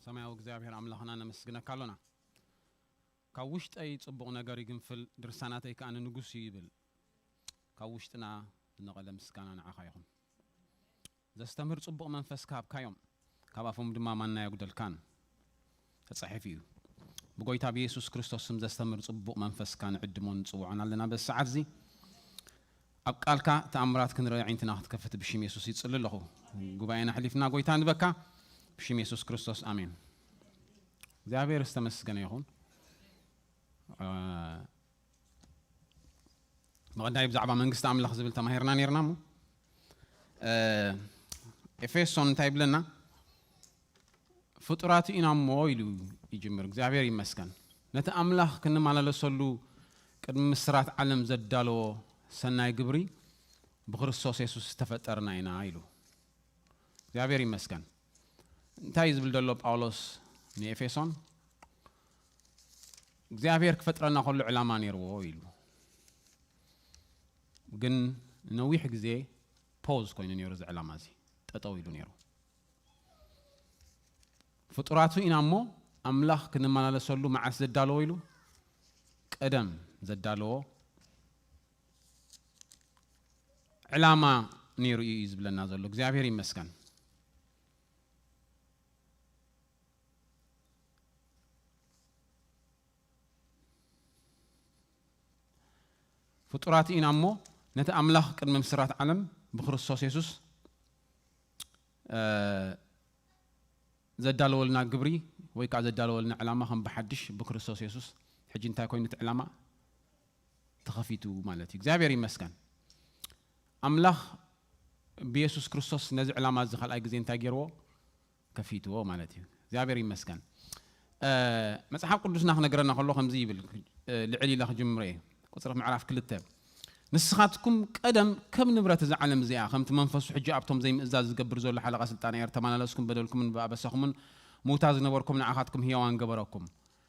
ሰማያዊ እግዚኣብሔር ኣምላኽና ነመስግነካ ኣሎና። ካብ ውሽጠይ ጽቡቕ ነገር ይግንፍል፣ ድርሳናተይ ከኣ ንንጉስ እዩ ይብል። ካብ ውሽጥና ዝነቐለ ምስጋና ንዓኻ ይኹን። ዘስተምህር ጽቡቕ መንፈስ ክሃብካ እዮም፣ ካብ ኣፎም ድማ ማና የጉደልካን ተጻሒፉ እዩ። ብጎይታ ብየሱስ ክርስቶስ ስም ዘስተምህር ጽቡቕ መንፈስካ ንዕድሞን ንጽውዖን ኣለና። በዚ ሰዓት እዚ ኣብ ቃልካ ተኣምራት ክንርኢ ኣዒንትና ክትከፍት ብሽም የሱስ ይጽሊ ኣለኹ። ጉባኤና ኣሕሊፍና ጎይታ ንበካ ብሽም የሱስ ክርስቶስ ኣሜን። እግዚኣብሔር ዝተመስገነ ይኹን። እ፣ መቐዳይ ብዛዕባ መንግስቲ ኣምላኽ ዝብል ተማሂርና ነይርና እሞ፣ እ፣ ኤፌሶን እንታይ ይብለና? ፍጡራት ኢና እሞ ኢሉ ይጅምር። እግዚኣብሔር ይመስገን። ነቲ ኣምላኽ ክንመላለሰሉ ቅድሚ ምስራት ዓለም ዘዳለዎ ሰናይ ግብሪ ብክርስቶስ የሱስ ዝተፈጠርና ኢና ኢሉ። እግዚኣብሔር ይመስገን። እንታይ እዩ ዝብል ዘሎ ጳውሎስ ንኤፌሶን? እግዚኣብሔር ክፈጥረና ከሎ ዕላማ ነይርዎ ኢሉ። ግን ነዊሕ ግዜ ፖዝ ኮይኑ ነይሩ፣ እዚ ዕላማ እዚ ጠጠው ኢሉ ነይሩ። ፍጡራቱ ኢና እሞ ኣምላኽ ክንመላለሰሉ መዓስ ዘዳለዎ ኢሉ? ቀደም ዘዳለዎ ዕላማ ነይሩ እዩ ዝብለና ዘሎ። እግዚኣብሔር ይመስገን። ፍጡራት ኢና እሞ ነቲ ኣምላኽ ቅድሚ ምስራት ዓለም ብክርስቶስ የሱስ፣ እ፣ ዘዳለወልና ግብሪ ወይ ከዓ ዘዳለወልና ዕላማ ከም ብሓድሽ ብክርስቶስ የሱስ ሕጂ እንታይ ኮይኑ እቲ ዕላማ ተኸፊቱ ማለት እዩ። እግዚኣብሔር ይመስገን። ኣምላኽ ብየሱስ ክርስቶስ ነዚ ዕላማ እዚ ካልኣይ ግዜ እንታይ ገይርዎ? ከፊትዎ ማለት እዩ። እግዚኣብሔር ይመስገን። እ፣ መጽሓፍ ቅዱስና ክነግረና ከሎ ከምዚ ይብል፣ እ፣ ልዕል ኢለ ክጅምሮ እየ። ቁጽሪ ምዕራፍ ክልተ፣ "ንስኻትኩም ቀደም ከም ንብረት እዛ ዓለም እዚኣ፣ ከምቲ መንፈሱ ሕጂ ኣብቶም ዘይምእዛዝ ዝገብር ዘሎ ሓለቓ ስልጣን ኣየር ተመላለስኩም፣ በደልኩምን ብኣበሳኹምን ምውታ ዝነበርኩም ንዓኻትኩም ህያዋን ገበረኩም።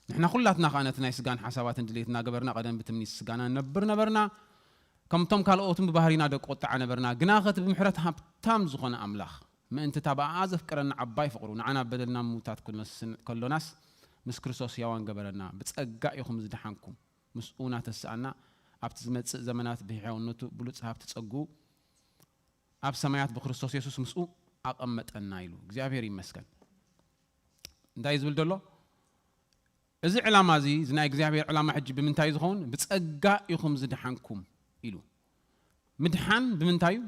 ንሕና ኩላትና ኸኣ ነቲ ናይ ስጋን ሓሳባትን ድሌት እናገበርና ቀደም ብትምኒት ስጋና ንነብር ነበርና። ከምቶም ካልኦትን ብባህሪና ደቂ ቁጥዓ ነበርና። ግናኸ እቲ ብምሕረት ሃብታም ዝኾነ ኣምላኽ፣ ምእንቲ እታ ብኣኣ ዘፍቀረና ዓባይ ፍቕሩ፣ ንዓና በደልና ምውታት ክነስንዕ ከሎናስ፣ ምስ ክርስቶስ ሕያዋን ገበረና። ብጸጋ ኢኹም ዝደሓንኩም። ምስኡ እናተስኣና፣ ኣብቲ ዝመጽእ ዘመናት ብሕያውነቱ ብሉጽ ሃብቲ ጸግኡ፣ ኣብ ሰማያት ብክርስቶስ የሱስ ምስኡ ኣቐመጠና" ኢሉ። እግዚኣብሔር ይመስገን። እንታይ እዩ ዝብል ዘሎ? እዚ ዕላማ እዚ፣ እዚ ናይ እግዚኣብሔር ዕላማ ሕጂ ብምንታይ እዩ ዝኸውን? "ብጸጋ ኢኹም ዝደሓንኩም" ኢሉ። ምድሓን ብምንታይ እዩ?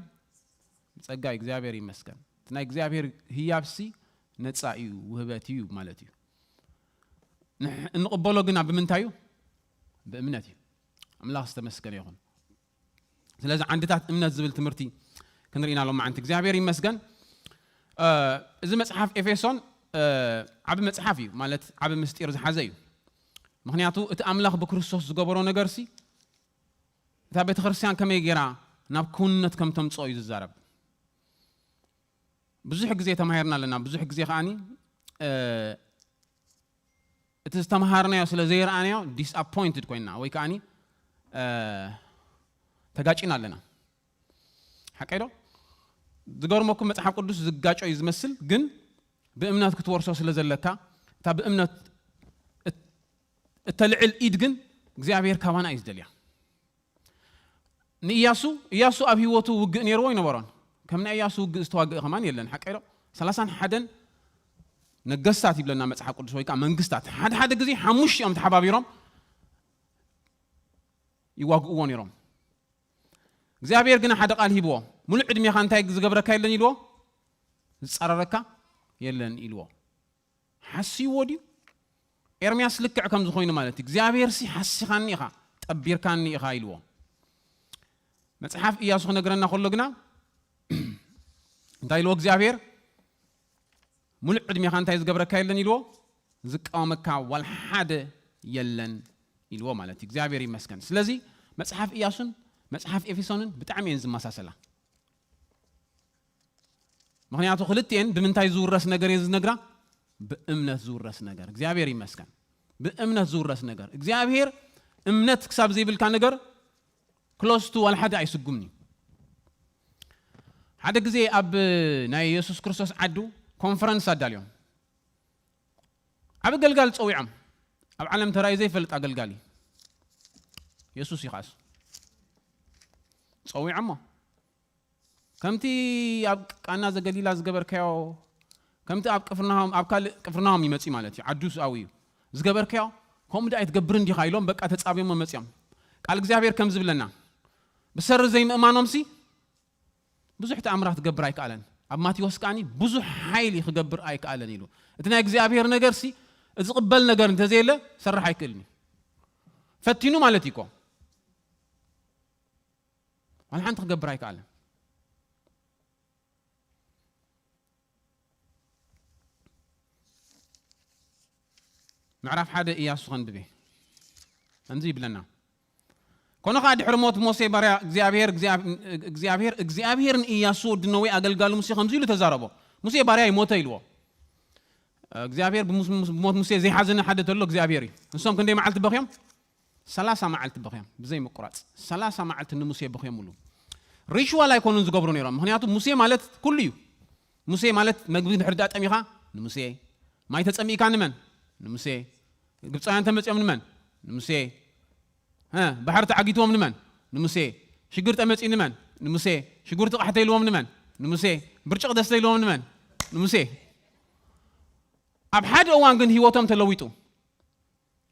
ብጸጋ እዩ። እግዚኣብሔር ይመስገን። እቲ ናይ እግዚኣብሔር ህያብሲ ነጻ እዩ፣ ውህበት እዩ ማለት እዩ። ንሕ-፣ እንቕበሎ ግና ብምንታይ እዩ? ብእምነት እዩ። ኣምላኽ ዝተመስገነ ይኹን። ስለዚ ዓንድታት እምነት ዝብል ትምህርቲ ክንርኢ ኢና ሎማዓንቲ። እግዚኣብሔር ይመስገን። እ፣ እዚ መጽሓፍ ኤፌሶን፣ እ፣ ዓቢ መጽሓፍ እዩ፣ ማለት ዓቢ ምስጢር ዝሓዘ እዩ። ምኽንያቱ እቲ ኣምላኽ ብክርስቶስ ዝገበሮ ነገርሲ እታ ቤተ ክርስቲያን ከመይ ገይራ ናብ ክውንነት ከም ተምጽኦ እዩ ዝዛረብ። ብዙሕ ግዜ ተማሂርና ኣለና። ብዙሕ ግዜ ከኣኒ፣ እ፣ እቲ ዝተምሃርናዮ ስለ ዘይረኣናዮ ዲስኣፖይንትድ ኮይና ወይ ከኣኒ፣ እ፣ ተጋጭና ኣለና። ሓቀይ ዶ? ዝገርመኩም መጽሓፍ ቅዱስ ዝጋጮ እዩ ዝመስል፣ ግን ብእምነት ክትወርሶ ስለ ዘለካ፣ እታ ብእምነት እት-፣ እተልዕል ኢድ ግን እግዚኣብሔር ካባና እዩ ዝደልያ። ንኢያሱ፣ ኢያሱ ኣብ ህይወቱ ውግእ ነይርዎ ይነበሮን? ከም ናይ ኢያሱ ውግእ ዝተዋግእ ከማን የለን። ሓቀይ ዶ? ሰላሳን ሓደን ነገስታት ይብለና መጽሓፍ ቅዱስ፣ ወይ ከዓ መንግስታት። ሓደ ሓደ ግዜ ሓሙሽቲኦም ተሓባቢሮም ይዋግእዎ ነይሮም። እግዚኣብሔር ግና ሓደ ቃል ሂብዎ። "ሙሉእ ዕድሜኻ እንታይ ዝገብረካ የለን?" ኢልዎ። "ዝጻረረካ የለን" ኢልዎ። ሓስይዎ ድዩ? ኤርምያስ ልክዕ ከም ዝኾይኑ ማለት እዩ። "እግዚኣብሔርሲ ሓሲኻኒ ኢኻ፣ ጠቢርካኒ ኢኻ" ኢልዎ። መጽሓፍ ኢያሱ ክነግረና ከሎ ግና እንታይ ኢልዎ እግዚኣብሔር? "ሙሉእ ዕድሜኻ እንታይ ዝገብረካ የለን?" ኢልዎ። "ዝቃወመካ ዋላ ሓደ የለን" ኢልዎ ማለት እዩ። እግዚኣብሔር ይመስገን። ስለዚ መጽሓፍ ኢያሱን መጽሓፍ ኤፌሶንን ብጣዕሚ እየን ዝመሳሰላ። ምኽንያቱ ክልቲኤን ብምንታይ ዝውረስ ነገር እየን ዝነግራ? ብእምነት ዝውረስ ነገር። እግዚኣብሔር ይመስገን። ብእምነት ዝውረስ ነገር። እግዚኣብሔር እምነት ክሳብ ዘይብልካ ነገር ክሎስቱ ዋላ ሓደ ኣይስጉምኒ። ሓደ ግዜ ኣብ ናይ የሱስ ክርስቶስ ዓዱ ኮንፈረንስ ኣዳልዮም። ዓብ ኣገልጋሊ ጸዊዖም። ኣብ ዓለም ተራእዩ ዘይፈልጥ ኣገልጋሊ። የሱስ እዩ ኸኣስ። ጸዊዖሞ። ከምቲ ኣብ ቃና ዘገሊላ ዝገበርካዮ፣ ከምቲ ኣብ ቅፍርናሆም፣ ኣብ ካልእ ቅፍርናሆም ይመጽእ ማለት እዩ፣ ዓዱ ስኣዊ እዩ። ዝገበርካዮ፣ ከምኡ ደኣ ኣይትገብርን ዲኻ ኢሎም በቃ ተጻብዮሞ መጽዮም። ቃል እግዚኣብሔር ከም ዝብለና፣ ብሰሪ ዘይምእማኖምሲ ብዙሕ ተኣምራት ክገብር ኣይከኣለን። ኣብ ማቴዎስ ከኣኒ ብዙሕ ሓይሊ ክገብር ኣይከኣለን ኢሉ። እቲ ናይ እግዚኣብሔር ነገርሲ፣ ዝቕበል ነገር እንተዘየለ፣ ሰርሕ ኣይክእልን እዩ። ፈቲኑ ማለት እዩ እኮ። ዋላ ሓንቲ ክገብር ኣይከኣለን። ምዕራፍ ሓደ ኢያሱ ከንብቤ። ከምዚ ይብለና። ኮነ ኸኣ ድሕሪ ሞት ሙሴ ባርያ እግዚኣብሔር፣ እግዚኣብ-፣ እግዚኣብሔር፣ እግዚኣብሔር ንኢያሱ ወዲ ነዌ ኣገልጋሊ ሙሴ ከምዚ ኢሉ ተዛረቦ። ሙሴ ባርያ ይሞተ ኢልዎ። እግዚኣብሔር ብሙስ-፣ ብሞት ሙሴ ዘይሓዘነ ሓደ ተሎ እግዚኣብሔር እዩ። ንሶም ክንደይ መዓልቲ በኽዮም? ሰላሳ መዓልቲ በኽዮም፣ ብዘይ ምቁራጽ። ሰላሳ መዓልቲ ንሙሴ በኽዮምሉ። ሪቹዋል ኣይኮኑን ዝገብሩ ነይሮም። ምኽንያቱ ሙሴ ማለት ኩሉ እዩ። ሙሴ ማለት መግቢ ድሕሪ ደኣ ጠሚኻ ንሙሴ፣ ማይ ተጸሚእካ ንመን? ንሙሴ። ግብጻውያን ተመጺኦም ንመን? ንሙሴ። እ፣ ባሕሪ ተዓጊትዎም ንመን? ንሙሴ። ሽግር ጠመጺ ንመን? ንሙሴ። ሽጉርቲ ቃሕተ ኢልዎም ንመን? ንሙሴ። ብርጭቕ ደስተ ኢልዎም ንመን? ንሙሴ። ኣብ ሓደ እዋን ግን ህይወቶም ተለዊጡ።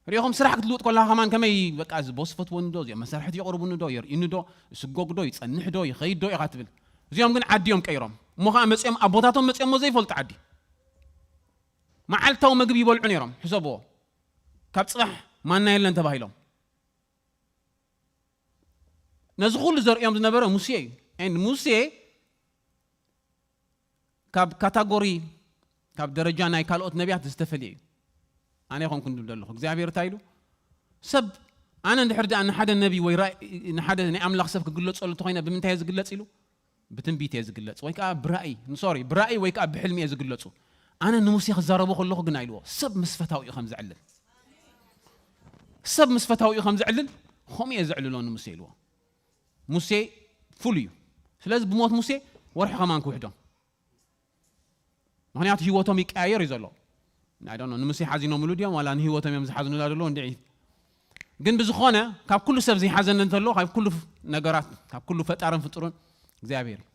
ሪኢኹም ስራሕ ክትልውጥ ከለኻ ከማን ከመይ በቃ እዚ ቦስ ፈትወኒ ዶ፣ እዚኦም መሳርሕቲ የቕርቡኒ ዶ፣ የርእዩኒ ዶ፣ ይስጎግ ዶ፣ ይጸንሕ ዶ፣ ይኸይድ ዶ ኢኻ ትብል። እዚኦም ግን ዓዲ እዮም ቀይሮም። እሞ ኸዓ መጺኦም ኣቦታቶም መጺኦሞ ዘይፈልጡ ዓዲ። መዓልታዊ መግቢ ይበልዑ ነይሮም። ሕሰብዎ። ካብ ጽባሕ ማና የለን ተባሂሎም። ነዚ ኩሉ ዘርእዮም ዝነበረ ሙሴ እዩ። And ሙሴ ካብ ካታጎሪ፣ ካብ ደረጃ ናይ ካልኦት ነቢያት ዝተፈልየ እዩ። ኣነ ይኾንኩ እንድብል ዘለኹ። እግዚኣብሔር እንታይ ኢሉ? ሰብ፣ ኣነ እንድሕር ደኣ ንሓደ ነቢ ወይ ራእይ፣ ንሓደ ናይ ኣምላኽ ሰብ ክግለጸሉ እንተኾይነ ብምንታይ እየ ዝግለጽ ኢሉ? ብትንቢት እየ ዝግለጽ፣ ወይ ከኣ ብራእይ፣ ሶሪ፣ ብራእይ ወይ ከኣ ብሕልሚ እየ ዝግለጹ። ኣነ ንሙሴ ክዛረቦ ከለኹ ግን ኣይልዎ፣ ሰብ ምስ ፈታዊኡ ከም ዘዕልል። ሰብ ምስ ፈታዊኡ ከም ዘዕልል፣ ከምኡ እየ ዘዕልሎ ንሙሴ ኢልዎ። ሙሴ ፍሉይ እዩ። ስለዚ ብሞት ሙሴ ወርሒ ከማን ክውሕዶም። ምኽንያቱ ህይወቶም ይቀያየር እዩ ዘሎ። I don't know፣ ንሙሴ ሓዚኖምሉ ድዮም ዋላ ንህይወቶም እዮም ዝሓዝኑላ ዘለዉ እንድዒ። ግን ብዝኾነ ካብ ኩሉ ሰብ ዘይሓዘኒ እንተሎ ካብ ኩሉ ነገራት፣ ካብ ኩሉ ፈጣርን ፍጡርን እግዚኣብሔር እዩ።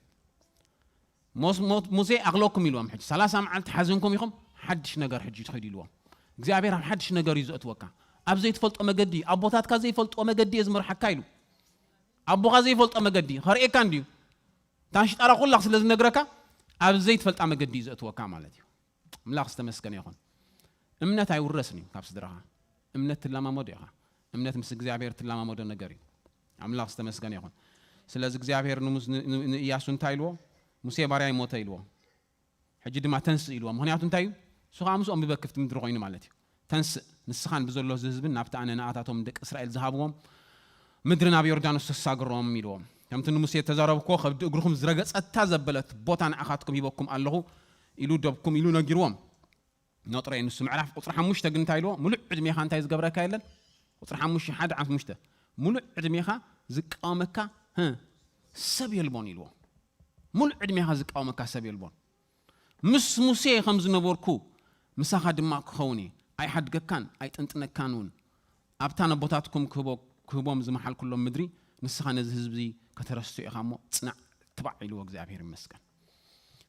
ሞስ-፣ ሞት-፣ ሙሴ ኣቕለኩም ኢልዎም። ሕጂ ሰላሳ መዓልቲ ሓዘንኩም ኢኹም፣ ሓድሽ ነገር ሕጂ ትኸዱ ኢልዎም። እግዚኣብሔር ኣብ ሓድሽ ነገር እዩ ዘእትወካ። ኣብ ዘይትፈልጦ መገዲ፣ ኣቦታትካ ዘይፈልጥዎ መገዲ እየ ዝመርሓካ ኢሉ። ኣቦኻ ዘይፈልጦ መገዲ ኸርእየካ እንድዩ። ታንሽጣራ ኩላ ስለ ዝነግረካ ኣብ ዘይትፈልጣ መገዲ እዩ ዘእትወካ ማለት እዩ። ኣምላኽ ዝተመስገነ ይኹን። እምነት ኣይውረስን እዩ ካብ ስድራኻ። እምነት ትለማመዶ ኢኻ። እምነት ምስ እግዚኣብሔር ትለማመዶ ነገር እዩ። ኣምላኽ ዝተመስገነ ይኹን። ስለዚ እግዚኣብሔር ንሙስ-፣ ን-፣ ን-፣ ንኢያሱ እንታይ ኢልዎ? ሙሴ ባርያ ይሞተ ኢልዎ። ሕጂ ድማ ተንስእ ኢልዎ። ምኽንያቱ እንታይ እዩ? እሱ ኸዓ ምስኦም ብበክፍቲ ምድሪ ኮይኑ ማለት እዩ። ተንስእ፣ ንስኻን ብዘሎ እዚ ህዝብን ናብቲ ኣነ ንኣታቶም ደቂ እስራኤል ዝሃብዎም ምድሪ ናብ ዮርዳኖስ ተሳግሮም ኢልዎም። ከምቲ ንሙሴ እተዛረብክዎ፣ ከብዲ እግርኹም ዝረገጸታ ዘበለት ቦታ ንዓኻትኩም ሂበኩም ኣለኹ ኢሉ ደብኩም ኢሉ ነጊርዎም። ነጥረይ ንሱ ምዕራፍ ቁጽሪ ሓሙሽተ ግን እንታይ ኢልዎ? ሙሉእ ዕድሜኻ እንታይ ዝገብረካ የለን? ቁጽሪ ሓሙሽተ፣ ሓደ ሓሙሽተ፣ ሙሉእ ዕድሜኻ ዝቃወመካ፣ ህ፣ ሰብ የልቦን ኢልዎ። ሙሉእ ዕድሜኻ ዝቃወመካ ሰብ የልቦን። ምስ ሙሴ ከም ዝነበርኩ ምሳኻ ድማ ክኸውን እየ። ኣይሓድገካን ኣይጥንጥነካን እውን። ኣብታ ነቦታትኩም ክህቦ-፣ ክህቦም ዝመሓልኩሎም ምድሪ ንስኻ ነዚ ህዝቢ ከተረስዖ ኢኻ እሞ ጽናዕ ትባዕ ኢልዎ። እግዚኣብሔር ይመስገን።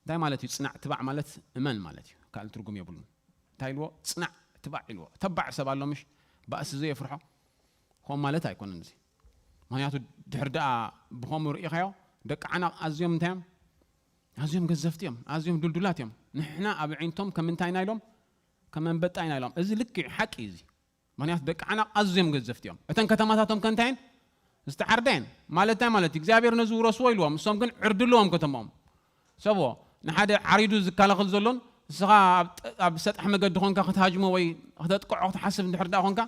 እንታይ ማለት እዩ ጽናዕ ትባዕ ማለት? እመን ማለት እዩ። ካልእ ትርጉም የብሉን። እንታይ ኢልዎ? ጽናዕ ትባዕ ኢልዎ። ተባዕ ሰብ ኣሎ ምሽ? ባእሲ ዘየፍርሖ? ከምኡ ማለት ኣይኮነን እዚ። ምኽንያቱ ድሕር ደኣ ብኸምኡ ርኢኻዮ፣ ደቂ ዓናቕ ኣዝዮም እንታይ እዮም? ኣዝዮም ገዘፍቲ እዮም። ኣዝዮም ዱልዱላት እዮም። ንሕና ኣብ ኣዒንቶም ከም እንታይ ኢና ኢሎም? ከም ኣንበጣ ኢና ኢሎም። እዚ ልክዕ ሓቂ እዩ እዚ። ምኽንያቱ ደቂ ዓናቕ ኣዝዮም ገዘፍቲ እዮም። እተን ከተማታቶም ከ እንታይ እየን? ዝተዓርዳ እየን። ማለት እንታይ ማለት እዩ? እግዚኣብሔር ነዚ ውረስዎ ኢልዎም። እሶም ግን ዕርዲ ኣለዎም ከተማኦም። ሰብዎ፣ ንሓደ ዓሪዱ ዝከላኸል ዘሎን ንስኻ ኣብ ጠ-፣ ኣብ ሰጣሕ መገዲ ኾንካ ከተሃጅሞ ወይ ከተጥቅዖ ክትሓስብ እንድሕር ደኣ ኾንካ፣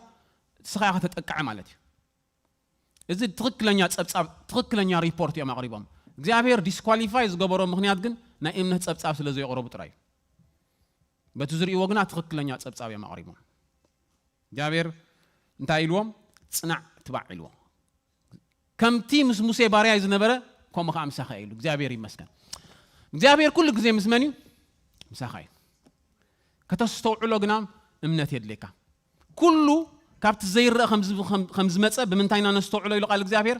ንስኻ ኢኻ ተጠቃዒ ማለት እዩ። እዚ ትኽክለኛ ጸብጻብ፣ ትኽክለኛ ሪፖርት እዮም ኣቕሪቦም። እግዚኣብሔር ዲስኳሊፋይ ዝገበሮ ምኽንያት ግን ናይ እምነት ጸብጻብ ስለ ዘየቕረቡ ጥራይ እዩ። በቲ ዝርእይዎ ግና ትኽክለኛ ጸብጻብ እዮም ኣቕሪቦም። እግዚኣብሔር እንታይ ኢልዎም? ጽናዕ ትባዕ ኢልዎም። ከምቲ ምስ ሙሴ ባርያይ ዝነበረ፣ ከምኡ ኸዓ ምሳኻ ኢሉ። እግዚኣብሔር ይመስገን። እግዚኣብሔር ኩሉ ግዜ ምስ መን እዩ? ምሳኻ እዩ። ከተስተውዕሎ ግና እምነት የድልየካ። ኩሉ ካብቲ ዘይረአ ከም ዝ-፣ ከም፣ ከም ዝመጸ ብምንታይ ኢና ነስተውዕሎ ኢሉ ቃል እግዚኣብሔር?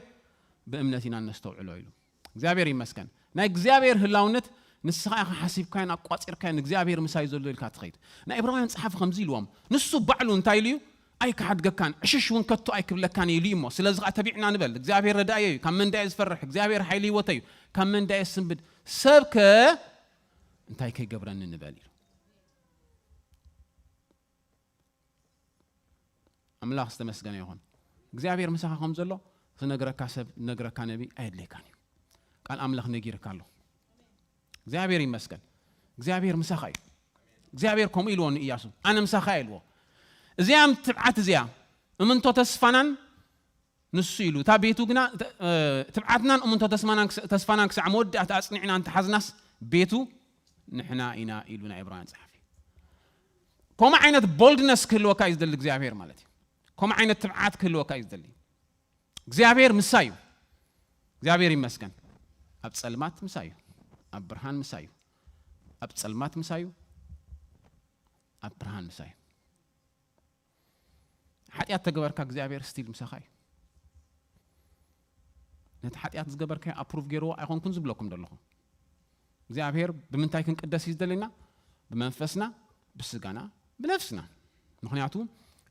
ብእምነት ኢና ነስተውዕሎ ኢሉ። እግዚኣብሔር ይመስገን። ናይ እግዚኣብሔር ህላውነት ንስኻ ኢኻ ሓሲብካዮን ኣቋጺርካዮን እግዚኣብሔር ምሳይ ዘሎ ኢልካ ትኸይድ። ናይ ዕብራውያን ጸሓፊ ከምዚ ኢልዎም፣ ንሱ ባዕሉ እንታይ ኢሉ እዩ? ኣይክሓድገካን፣ ዕሽሽ እውን ከቶ ኣይክብለካን ኢሉ እዩ እሞ፣ ስለዚ ኸዓ ተቢዕና ንበል። እግዚኣብሔር ረዳእየ እዩ፣ ካብ መን ዳየ ዝፈርሕ? እግዚኣብሔር ሓይሊ ህይወተይ እዩ፣ ካብ መን ዳየ ስንብድ? ሰብከ እንታይ ከይገብረኒ ንበል ኢሉ። ኣምላኽ ዝተመስገነ ይኹን። እግዚኣብሔር ምሳኻ ከም ዘሎ ዝነግረካ ሰብ፣ ዝነግረካ ነቢ ኣየድልየካን እዩ። ቃል ኣምላኽ ነጊርካ ኣሎ። እግዚኣብሔር ይመስገን። እግዚኣብሔር ምሳኻ እዩ። እግዚኣብሔር ከምኡ ኢልዎ ንኢያሱ፣ ኣነ ምሳኻ እየ ኢልዎ። እዚኣ ትብዓት እዚኣ እምንቶ ተስፋናን ንሱ ኢሉ፣ እታ ቤቱ ግና፣ እ፣ ትብዓትናን እምንቶ ተስማናን ክስ-፣ ተስፋናን ክሳዕ መወዳእታ ኣጽኒዕና እንተሓዝናስ ቤቱ ንሕና ኢና ኢሉ ናይ ዕብራውያን ጸሓፊ። ከምኡ ዓይነት ቦልድነስ ክህልወካ እዩ ዝደሊ እግዚኣብሔር ማለት እዩ። ከምኡ ዓይነት ትብዓት ክህልወካ እዩ ዝደሊ። እግዚኣብሔር ምሳይ እዩ። እግዚኣብሔር ይመስገን። ኣብ ጸልማት ምሳይ እዩ። ኣብ ብርሃን ምሳይ እዩ። ኣብ ጸልማት ምሳይ እዩ። ኣብ ብርሃን ምሳይ እዩ። ሓጢኣት ተገበርካ እግዚኣብሔር ስቲል ምሳኻ እዩ። ነቲ ሓጢኣት ዝገበርካዮ ኣፕሩቭ ገይርዎ ኣይኮንኩን ዝብለኩም ዘለኹ። እግዚኣብሔር ብምንታይ ክንቅደስ እዩ ዝደለና? ብመንፈስና፣ ብስጋና፣ ብነፍስና። ምኽንያቱ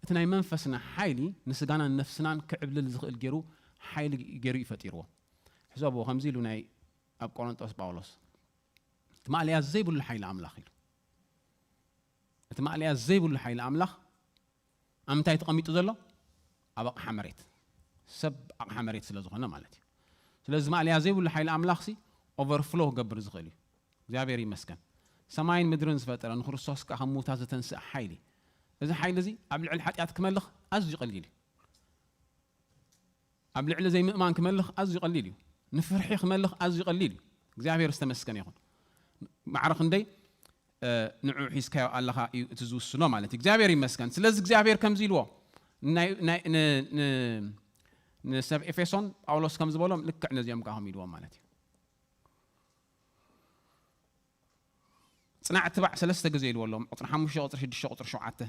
እቲ ናይ መንፈስና ሓይሊ ንስጋናን ነፍስናን ክዕብልል ዝኽእል ገይሩ ሓይሊ ገይሩ እዩ ፈጢርዎ። ሕሰብዎ፣ ከምዚ ኢሉ ናይ ኣብ ቆሮንጦስ ጳውሎስ፣ እቲ ማእለያ ዘይብሉ ሓይሊ ኣምላኽ ኢሉ። እቲ ማእለያ ዘይብሉ ሓይሊ ኣምላኽ ኣብ ምንታይ ተቐሚጡ ዘሎ? ኣብ ኣቕሓ መሬት። ሰብ ኣቕሓ መሬት ስለ ዝኾነ ማለት እዩ። ስለዚ ማእለያ ዘይብሉ ሓይሊ ኣምላኽሲ ኦቨርፍሎ ክገብር ዝኽእል እዩ። እግዚኣብሔር ይመስገን። ሰማይን ምድርን ዝፈጠረ፣ ንክርስቶስ ከኣ ካብ ምዉታት ዘተንስእ ሓይሊ፣ እዚ ሓይሊ እዚ ኣብ ልዕሊ ሓጢኣት ክመልኽ ኣዝዩ ቀሊል እዩ። ኣብ ልዕሊ ዘይምእማን ክመልኽ ኣዝዩ ቀሊል እዩ። ንፍርሒ ክመልኽ ኣዝዩ ቀሊል እዩ። እግዚኣብሔር ዝተመስገነ ይኹን። ማዕረ ክንደይ፣ እ፣ ንዑ ሒዝካዮ ኣለኻ እዩ እቲ ዝውስኖ ማለት እዩ። እግዚኣብሔር ይመስገን። ስለዚ እግዚኣብሔር ከምዚ ኢልዎ፣ ናይ፣ ናይ፣ ን-፣ ን-፣ ንሰብ ኤፌሶን ጳውሎስ ከም ዝበሎም ልክዕ ነዚኦም ከኣ ከም ኢልዎም ማለት እዩ። ጽናዕ ትባዕ ሰለስተ ግዜ ኢልዎ ኣለዎም። ቁጽሪ ሓሙሽተ፣ ቁጽሪ ሽዱሽተ፣ ቁጽሪ ሸውዓተ።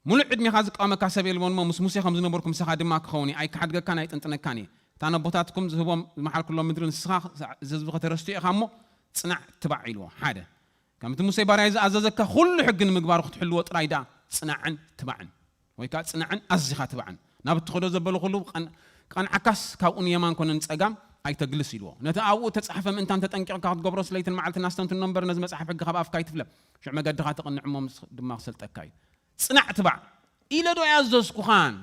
ሙሉእ ዕድሜኻ ዝቃወመካ ሰብ የልቦን እሞ፣ ምስ ሙሴ ከም ዝነበርኩ ምሳኻ ድማ ክኸውን እየ። ኣይክሓድገካን ኣይጥንጥነካን እየ። እታ ነቦታትኩም ዝህቦም ዝመሓልኩሎም ምድሪ ንስኻ፣ እዚ ህዝቢ ከተረስትዮ ኢኻ እሞ፣ ጽናዕ ትባዕ ኢልዎ። ሓደ፣ ከምቲ ሙሴ ባርያይ ዝኣዘዘካ ኩሉ ሕጊ ንምግባሩ ክትሕልዎ ጥራይ ደኣ ጽናዕን ትባዕን። ወይ ከኣ ጽናዕን ኣዚኻ ትባዕን። ናብ እትኸዶ ዘበለ ኩሉ ቀን-፣ ቀንዓካስ ካብኡ ንየማን ኮነ ንጸጋም ኣይተግልስ ኢልዎ። ነቲ ኣብኡ እተጻሕፈ ምእንታን ተጠንቂቕካ ክትገብሮ ስለይትን መዓልትን ኣስተንትኖ እምበር፣ ነዚ መጽሓፍ ሕጊ ካብ ኣፍካ ኣይትፍለ። ሽዑ መገድኻ ተቕንዕ እሞ ምስ-፣ ድማ ክሰልጠካ እዩ። ጽናዕ ትባዕ ኢለ ዶ ያዘዝኩኻን?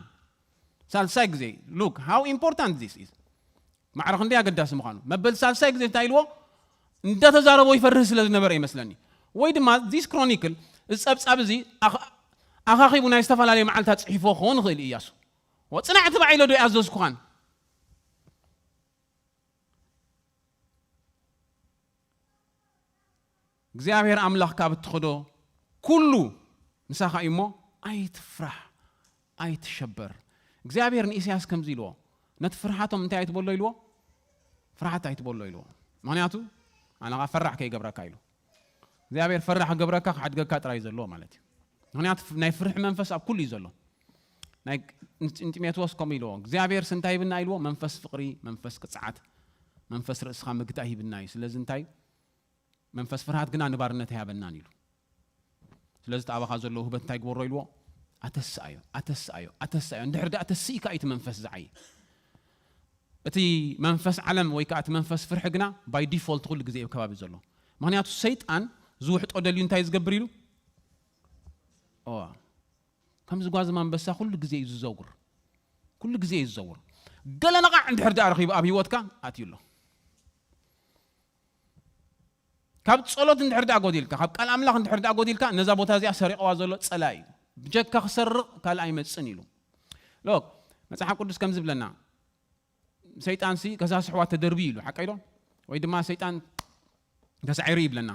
ሳልሳይ ግዜ፣ look how important this is። ማዕረ ክንደይ ኣገዳሲ ምዃኑ። መበል ሳልሳይ ግዜ እንታይ ኢልዎ? እንዳተዛረቦ ይፈርህ ስለ ዝነበረ ይመስለኒ። ወይ ድማ this chronicle፣ እዚ ጸብጻብ እዚ ኣኽ-፣ ኣኻኺቡ ናይ ዝተፈላለየ መዓልታት ጽሒፎ ክኸውን ይኽእል እዩ እያሱ። ወጽናዕ ትባዕ ኢለ ዶ ያዘዝኩኻን? እግዚኣብሔር ኣምላኽ ካብ እትኸዶ ኩሉ ምሳኻ እዩ እሞ ኣይትፍራሕ፣ ኣይትሸበር። እግዚኣብሔር ንኢሳያስ ከምዚ ኢልዎ፣ ነቲ ፍርሃቶም እንታይ ኣይትበሎ ኢልዎ? ፍርሃት ኣይትበሎ ኢልዎ። ምኽንያቱ ኣነ ኸኣ ፈራሕ ከይገብረካ ኢሉ። እግዚኣብሔር ፈራሕ ክገብረካ ክሓድገካ ጥራይ እዩ ዘለዎ ማለት እዩ። ምኽንያቱ ናይ ፍርሒ መንፈስ ኣብ ኩሉ እዩ ዘሎ። ናይ ንጢሞቴዎስ ከምኡ ኢልዎ፣ እግዚኣብሔርስ እንታይ ይብና ኢልዎ? መንፈስ ፍቕሪ፣ መንፈስ ቅጽዓት፣ መንፈስ ርእስኻ ምግታእ ይብና እዩ። ስለዚ እንታይ? መንፈስ ፍርሃት ግና ንባርነት ኣይሃበናን ኢሉ። ስለዚ እቲ ኣባኻ ዘሎ ውህበት እንታይ ግበሮ ኢልዎ? ኣተስኣዮ፣ ኣተስኣዮ፣ ኣተስኣዮ። እንድሕር ደኣ ተስኢካ እዩ እቲ መንፈስ ዝዓይ። እቲ መንፈስ ዓለም ወይ ከኣ እቲ መንፈስ ፍርሒ ግና ባይ ዲፎልት ኩሉ ግዜ እዩ ኣብ ከባቢ ዘሎ። ምኽንያቱ ሰይጣን ዝውሕጦ ደልዩ እንታይ ዝገብር ኢሉ? ኦ፣ ከም ዝጓዝም ኣንበሳ ኩሉ ግዜ እዩ ዝዘውር። ኩሉ ግዜ እዩ ዝዘውር። ገለ ነቓዕ እንድሕር ደኣ ረኺቡ ኣብ ህይወትካ ኣትዩ ኣሎ። ካብ ጸሎት እንድሕር ደኣ ጎዲልካ፣ ካብ ቃል ኣምላኽ እንድሕር ደኣ ጎዲልካ፣ ነዛ ቦታ እዚኣ ሰሪቕዋ ዘሎ ጸላኢ እዩ። ብጀካ ክሰርቕ ካልእ ኣይመጽእን ኢሉ። ሎክ፣ መጽሓፍ ቅዱስ ከም ዝብለና፣ ሰይጣንሲ ከሳሲ ኣሕዋት ተደርብዩ ኢሉ፣ ሓቀይ ዶ? ወይ ድማ ሰይጣን ተሳዒሩ ይብለና።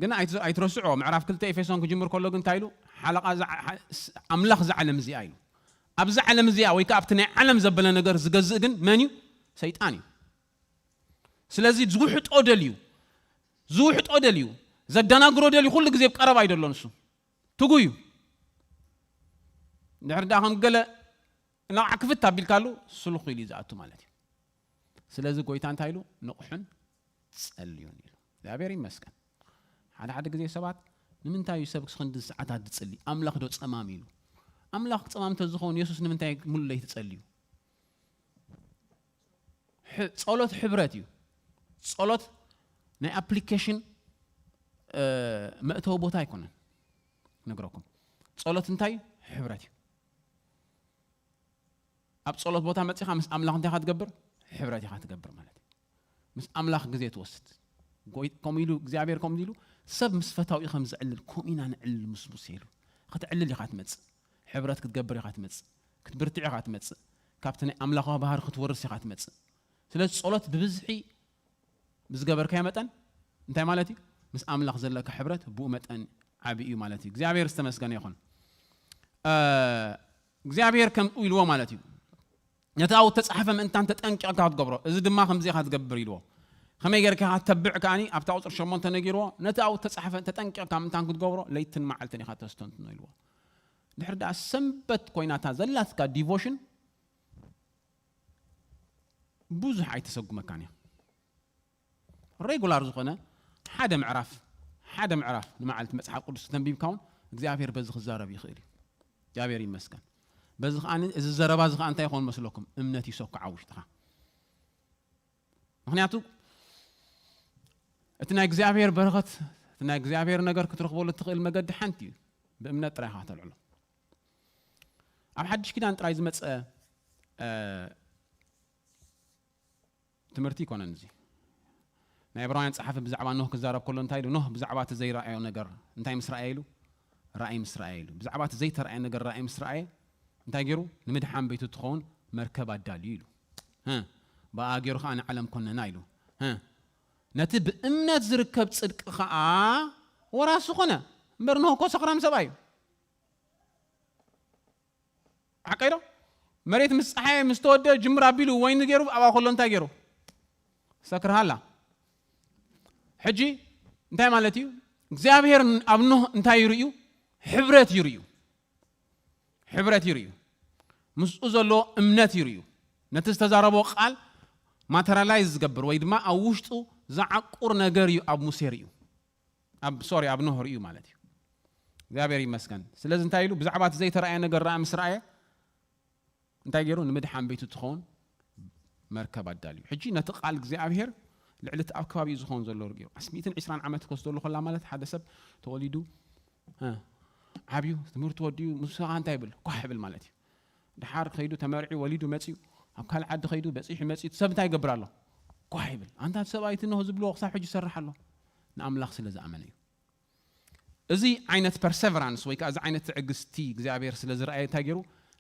ግን ኣይት-፣ ኣይትረስዖ፣ ምዕራፍ ክልተ ኤፌሶን ክጅምር ከሎ ግን እንታይ ኢሉ? ሓለቓ እዛ ዓ-፣ ሓ-፣ ስ-፣ ኣምላኽ እዛ ዓለም እዚኣ ኢሉ። ኣብዛ ዓለም እዚኣ ወይ ከኣ ኣብቲ ናይ ዓለም ዘበለ ነገር ዝገዝእ ግን መን እዩ? ሰይጣን እዩ። ስለዚ ዝውሕጦ ደልዩ፣ ዝውሕጦ ደልዩ፣ ዘደናግሮ ደልዩ ኩሉ ግዜ ኣብ ቀረባ እዩ ዘሎ ንሱ። ትጉ እዩ። ድሕር ደኣ ከም ገለ ንዓ ክፍት ኣቢልካሉ ስልኹ ኢሉ እዩ ዝኣቱ ማለት እዩ። ስለዚ ጎይታ እንታይ ኢሉ? ንቑሕን ጸልዩን ኢሉ። እግዚኣብሔር ይመስገን። ሓደ ሓደ ግዜ ሰባት ንምንታይ እዩ ሰብ ክንዲ ሰዓታት ዝጽሊ? ኣምላኽ ዶ ጸማም ኢሉ? ኣምላኽ ጸማም ተዝኸውን የሱስ ንምንታይ ሙሉ ለይቲ ጸልዩ? ሕ- ጸሎት ሕብረት እዩ። ጸሎት ናይ ኣፕሊኬሽን መእተዊ ቦታ ኣይኮነን። ነግረኩም ጸሎት እንታይ እዩ? ሕብረት እዩ። ኣብ ጸሎት ቦታ መጺኻ ምስ ኣምላኽ እንታይ ኢኻ ትገብር? ሕብረት ኢኻ ትገብር ማለት እዩ። ምስ ኣምላኽ ግዜ ትወስድ። ጎይ- ከምኡ ኢሉ እግዚኣብሔር ከምኡ ኢሉ ሰብ ምስ ፈታዊ ከም ዝዕልል ከምኡ ኢና ንዕልል ምስ ሙሴ ኢሉ። ክትዕልል ኢኻ ትመጽእ። ሕብረት ክትገብር ኢኻ ትመጽእ። ክትብርትዕ ኢኻ ትመጽእ። ካብቲ ናይ ኣምላኻዊ ባህሪ ክትወርስ ኢኻ ትመጽእ። ስለዚ ጸሎት ብብዝሒ ብዝገበርካዮ መጠን እንታይ ማለት እዩ? ምስ ኣምላኽ ዘለካ ሕብረት ብኡ መጠን ዓቢ እዩ ማለት እዩ። እግዚኣብሔር ዝተመስገነ ይኹን። እግዚኣብሔር ከምኡ ኢልዎ ማለት እዩ። ነቲ ኣብኡ ተጻሕፈ ምእንታን ተጠንቂቕካ ክትገብሮ፣ እዚ ድማ ከምዚ ኢኻ ትገብር ኢልዎ። ከመይ ጌርካ ኢኻ ትተብዕ ከኣኒ ኣብታ ቁጽሪ ሸሞንተ ነጊርዎ። ነቲ ኣብኡ ተጻሕፈ ተጠንቂቕካ ምእንታን ክትገብሮ ለይትን መዓልትን ኢኻ ተስተንትኖ ኢልዎ። ድሕሪ ደኣ ሰንበት ኮይናታ ዘላትካ ዲቮሽን ብዙሕ ኣይተሰጉመካን እያ። ሬጉላር ዝኾነ ሓደ ምዕራፍ ሓደ ምዕራፍ ንመዓልቲ መጽሓፍ ቅዱስ ተንቢብካ እውን እግዚኣብሔር በዚ ክዛረብ ይኽእል እዩ። እግዚኣብሔር ይመስገን። በዚ ከዓ እዚ ዘረባ እዚ ከዓ እንታይ ይኾን መስለኩም? እምነት ይሰኩዓ ውሽጥኻ። ምክንያቱ እቲ ናይ እግዚኣብሔር በረኸት እቲ ናይ እግዚኣብሔር ነገር ክትረኽበሉ እትኽእል መገዲ ሓንቲ እዩ። ብእምነት ጥራይ ኢኻ ተልዕሎ። ኣብ ሓድሽ ኪዳን ጥራይ ዝመፀ ትምህርቲ ይኮነን እዚ። ናይ ዕብራውያን ጸሓፊ ብዛዕባ ኖህ ክዛረብ ከሎ እንታይ ኢሉ? ኖህ ብዛዕባ እቲ ዘይረኣዮ ነገር እንታይ ምስ ረኣየ ኢሉ? ራእይ ምስ ረኣየ ኢሉ። ብዛዕባ እቲ ዘይተረኣየ ነገር ራእይ ምስ ረኣየ እንታይ ገይሩ? ንምድሓን ቤቱ ትኸውን መርከብ ኣዳልዩ ኢሉ። ህ፣ ብኣ ገይሩ ኸዓ ንዓለም ኮነና ኢሉ። ህ፣ ነቲ ብእምነት ዝርከብ ጽድቂ ኸዓ ወራሲ ኾነ። እምበር ኖህ እኮ ሰኽራም ሰብኣይ እዩ። ሓቀይ ዶ? መሬት ምስ ፀሓየ ምስ ተወደ ጅምር ኣቢሉ ወይኒ ገይሩ ኣብኣ ከሎ እንታይ ገይሩ? ሰክርሃላ። ሕጂ እንታይ ማለት እዩ? እግዚኣብሔር ኣብ ኖህ እንታይ ይርእዩ? ሕብረት ይርእዩ። ሕብረት ይርእዩ። ምስኡ ዘሎ እምነት ይርእዩ። ነቲ ዝተዛረቦ ቃል ማተራላይዝ ዝገብር ወይ ድማ ኣብ ውሽጡ ዝዓቁር ነገር እዩ ኣብ ሙሴ ርእዩ። ኣብ ሶሪ ኣብ ኖህ ርእዩ ማለት እዩ። እግዚኣብሔር ይመስገን። ስለዚ እንታይ ኢሉ? ብዛዕባ እቲ ዘይተረኣየ ነገር ረኣ ምስ ረኣየ እንታይ ገይሩ? ንምድሓን ቤቱ ትኸውን መርከብ ኣዳልዩ። ሕጂ ነቲ ቃል እግዚኣብሔር ልዕሊ እቲ ኣብ ከባቢኡ ዝኸውን ዘሎ ገይሩ ኣስሚትን ዕስራን ዓመት ኮስ ዘሎ ኮላ ማለት ሓደ ሰብ ተወሊዱ እ፣ ዓብዩ ትምህርቲ ወዲኡ ምስ እንታይ ይብል? ኳሕ ይብል ማለት እዩ። ድሓር ከይዱ ተመርዒ ወሊዱ መፅዩ ኣብ ካልእ ዓዲ ከይዱ በፂሑ መፅዩ እቲ ሰብ እንታይ ይገብር ኣሎ? ኳሕ ይብል። ኣንታ እቲ ሰብኣይ እቲ ኖህ ዝብልዎ ክሳብ ሕጂ ይሰርሕ ኣሎ። ንኣምላኽ ስለ ዝኣመነ እዩ። እዚ ዓይነት ፐርሰቨራንስ ወይ ከዓ እዚ ዓይነት ትዕግስቲ እግዚኣብሔር ስለ ዝረኣየ እንታይ ገይሩ?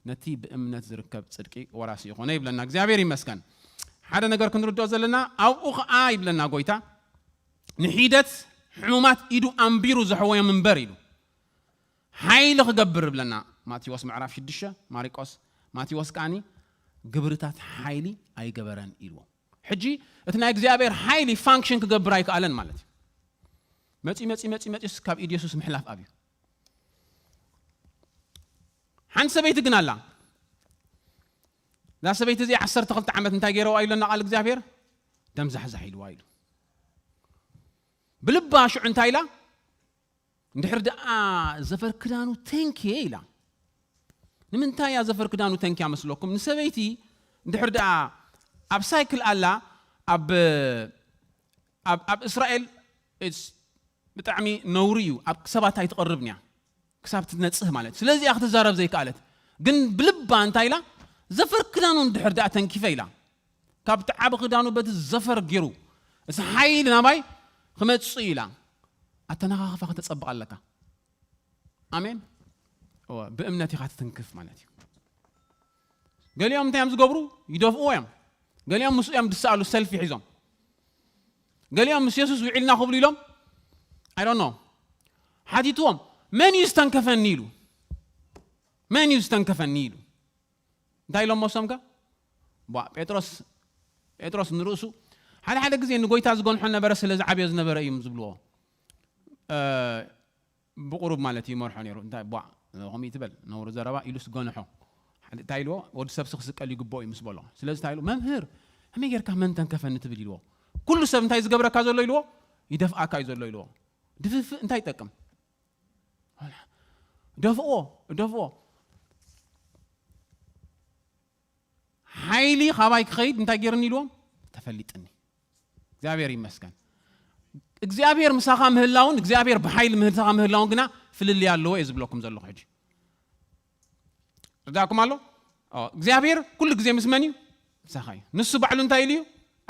ነቲ ብእምነት ዝርከብ ጽድቂ ወራሲ ይኾነ ይብለና። እግዚኣብሔር ይመስገን። ሓደ ነገር ክንርድኦ ዘለና ኣብኡ ከዓ ይብለና ጎይታ ንሒደት ሕሙማት ኢዱ ኣንቢሩ ዘሕወዮም እምበር ኢሉ ሓይሊ ክገብር ይብለና። ማቴዎስ ምዕራፍ ሽዱሽተ ማሪቆስ ማቴዎስ ከዓኒ ግብርታት ሓይሊ ኣይገበረን ኢልዎ። ሕጂ እቲ ናይ እግዚኣብሔር ሓይሊ ፋንክሽን ክገብር ኣይከኣለን ማለት እዩ። መፂ መፂ መፂ መፂስ ካብ ኢድ የሱስ ምሕላፍ ኣብዩ። ሓንቲ ሰበይቲ ግን ኣላ። እዛ ሰበይቲ እዚኣ ዓሰርተ ክልተ ዓመት እንታይ ገይረዋ ኢሎና ቃል እግዚኣብሔር? ደም ዛሕዛሕ ኢልዋ ኢሉ። ብልባ ሽዑ እንታይ ኢላ? እንድሕር ደኣ ዘፈር ክዳኑ ተንክየ ኢላ። ንምንታይ እያ ዘፈር ክዳኑ ተንክያ መስለኩም? ንሰበይቲ እንድሕር ደኣ ኣብ ሳይክል ኣላ ኣብ ኣብ ኣብ እስራኤል it's ብጣዕሚ ነውሪ እዩ። ኣብ ሰባት ኣይትቐርብን እያ ክሳብ ትነጽህ ማለት እዩ። ስለዚ እያ ክትዛረብ ዘይከኣለት። ግን ብልባ እንታይ ኢላ? ዘፈር ክዳኑ እንድሕር ደኣ ተንኪፈ ኢላ። ካብቲ ዓቢ ክዳኑ በቲ ዘፈር ገይሩ እቲ ሓይሊ ናባይ ክመጽእ ኢላ ኣተናኻኽፋ ከተጸብቕ ኣለካ። ኣሜን። እወ፣ ብእምነት ኢኻ ትትንክፍ ማለት እዩ። ገሊኦም እንታይ እዮም ዝገብሩ? ይደፍእዎ እዮም። ገሊኦም ምስኡ እዮም ዝሰኣሉ ሰልፊ ሒዞም። ገሊኦም ምስ የሱስ ውዒልና ክብሉ ኢሎም I don't know ሓቲትዎም መን እዩ ዝተንከፈኒ ኢሉ። መን እዩ ዝተንከፈኒ ኢሉ። እንታይ ኢሎም ሞሶምከ ቧ ጴጥሮስ ጴጥሮስ ንርእሱ ሓደ ሓደ ግዜ ንጎይታ ዝገንሖ ነበረ ስለ ዝዓብዮ ዝነበረ እዮም ዝብልዎ። ብቑሩብ ማለት እዩ ይመርሖ ነይሩ። እንታይ ቧዕ ከምኡ ትበል ነውሪ ዘረባ ኢሉስ ገንሖ። ሓደ እንታይ ኢልዎ? ወዲ ሰብሲ ክስቀል ይግብኦ እዩ ምስ በሎ። ስለዚ እንታይ ኢሉ? መምህር፣ ከመይ ጌርካ መን ተንከፈኒ ትብል ኢልዎ። ኩሉ ሰብ እንታይ ዝገብረካ ዘሎ ኢልዎ? ይደፍኣካ እዩ ዘሎ ኢልዎ። ድፍፍእ እንታይ ይጠቅም? ደፍኦ፣ ደፍኦ። ሓይሊ ካባይ ክኸይድ እንታይ ገይርኒ ኢልዎም? ተፈሊጥኒ። እግዚኣብሔር ይመስገን። እግዚኣብሔር ምሳኻ ምህላውን እግዚኣብሔር ብሓይሊ ምሳኻ ምህላውን ግና ፍልልይ ኣለዎ እየ ዝብለኩም ዘለኹ ሕጂ። ርዳእኩም ኣሎ? ኦ፣ እግዚኣብሔር ኩሉ ግዜ ምስ መን እዩ? ምሳኻ እዩ። ንሱ ባዕሉ እንታይ ኢሉ እዩ?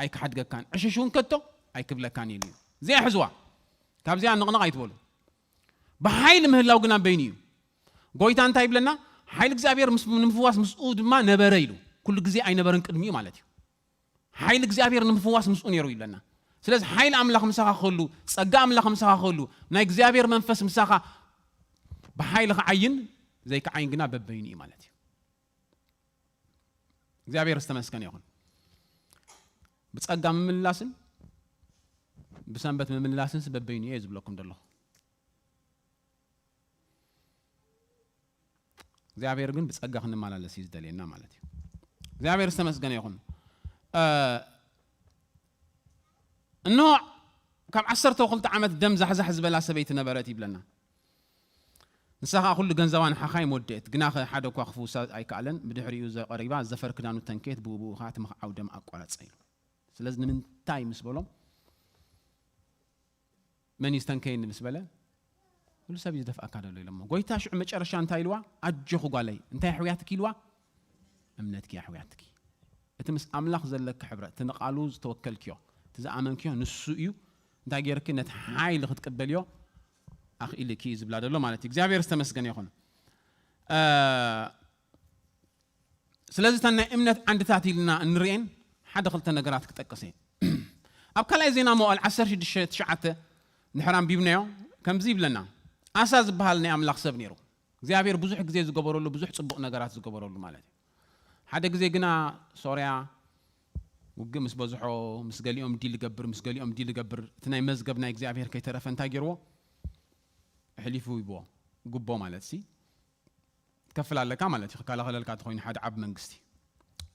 ኣይክሓድገካን፣ ዕሽሽ እውን ከቶ ኣይክብለካን ኢሉ እዩ። እዚኣ ሕዝዋ። ካብዚኣ ንቕንቕ ኣይትበሉ። ብሓይሊ ምህላው ግና በይኑ እዩ። ጎይታ እንታይ ይብለና? ሓይሊ እግዚኣብሔር ምስ-፣ ንምፍዋስ ምስኡ ድማ ነበረ ኢሉ። ኩሉ ግዜ ኣይነበረን ቅድሚኡ ማለት እዩ። ሓይሊ እግዚኣብሔር ንምፍዋስ ምስኡ ነይሩ ይብለና። ስለዚ ሓይሊ ኣምላኽ ምሳኻ ክህሉ፣ ጸጋ ኣምላኽ ምሳኻ ክህሉ፣ ናይ እግዚኣብሔር መንፈስ ምሳኻ ብሓይሊ ክዓይን ዘይክዓይን ግና በበይኑ እዩ ማለት እዩ። እግዚኣብሔር ዝተመስገነ ይኹን። ብጸጋ ምምልላስን ብሰንበት ምምልላስን በበይኑ እየ ዝብለኩም ዘለኹ። እግዚኣብሔር ግን ብጸጋ ክንመላለስ እዩ ዝደልየና ማለት እዩ። እግዚኣብሔር ዝተመስገነ ይኹን። እ፣ እንሆ ካብ ዓሰርተ ክልተ ዓመት ደም ዛሕዛሕ ዝበላ ሰበይቲ ነበረት ይብለና። ንሳ ኸኣ ኩሉ ገንዘባ ንሓኻይም ወደአት፣ ግናኸ ሓደ እኳ ክፍውሳ ኣይከኣለን። ብድሕሪኡ ዘ-፣ ቀሪባ ዘፈር ክዳኑ ተንከየት፣ ብኡ ብኡ ኸኣ እቲ ምኽዓው ደም ኣቋረጸ ኢሉ። ስለዚ ንምንታይ ምስ በሎም፣ መን እዩ ዝተንከየኒ ምስ በለ፣ ኩሉ ሰብ እዩ ዝደፍኣካ ዘሎ ኢሎሞ። ጎይታ ሽዑ መጨረሻ እንታይ ኢልዋ? ኣጆኺ ጓለይ፣ እንታይ ኣሕውያትኪ ኢልዋ? እምነትኪ ኣሕውያትኪ። እቲ ምስ ኣምላኽ ዘለኪ ሕብረት፣ እቲ ንቓሉ ዝተወከልክዮ፣ እቲ ዝኣመንክዮ ንሱ እዩ። እንታይ ገይርኪ? ነቲ ሓይሊ ክትቅበልዮ ኣኽኢልኪ እዩ ዝብላ ዘሎ ማለት እዩ። እግዚኣብሔር ዝተመስገነ ይኹን። እ፣ ስለዚ እተን ናይ እምነት ዓንድታት ኢልና እንርእየን ሓደ ክልተ ነገራት ክጠቅስ እየ። ኣብ ካልኣይ ዜና መዋዕል ዓሰርተ ሽዱሽተ ትሽዓተ እንድሕር ኣንቢብናዮ ከምዚ ይብለና። ኣሳ ዝበሃል ናይ ኣምላኽ ሰብ ነይሩ። እግዚኣብሔር ብዙሕ ግዜ ዝገበረሉ፣ ብዙሕ ጽቡቕ ነገራት ዝገበረሉ ማለት እዩ። ሓደ ግዜ ግና ሶርያ ውግእ ምስ በዝሖ፣ ምስ ገሊኦም ዲል ይገብር፣ ምስ ገሊኦም ዲል ይገብር፣ እቲ ናይ መዝገብ ናይ እግዚኣብሔር ከይተረፈ እንታይ ገይርዎ? ኣሕሊፉ ይብዎ። ጉቦ ማለት ሲ ትከፍል ኣለካ ማለት እዩ፣ ክከላኸለልካ ተኾይኑ ሓደ ዓብ መንግስቲ።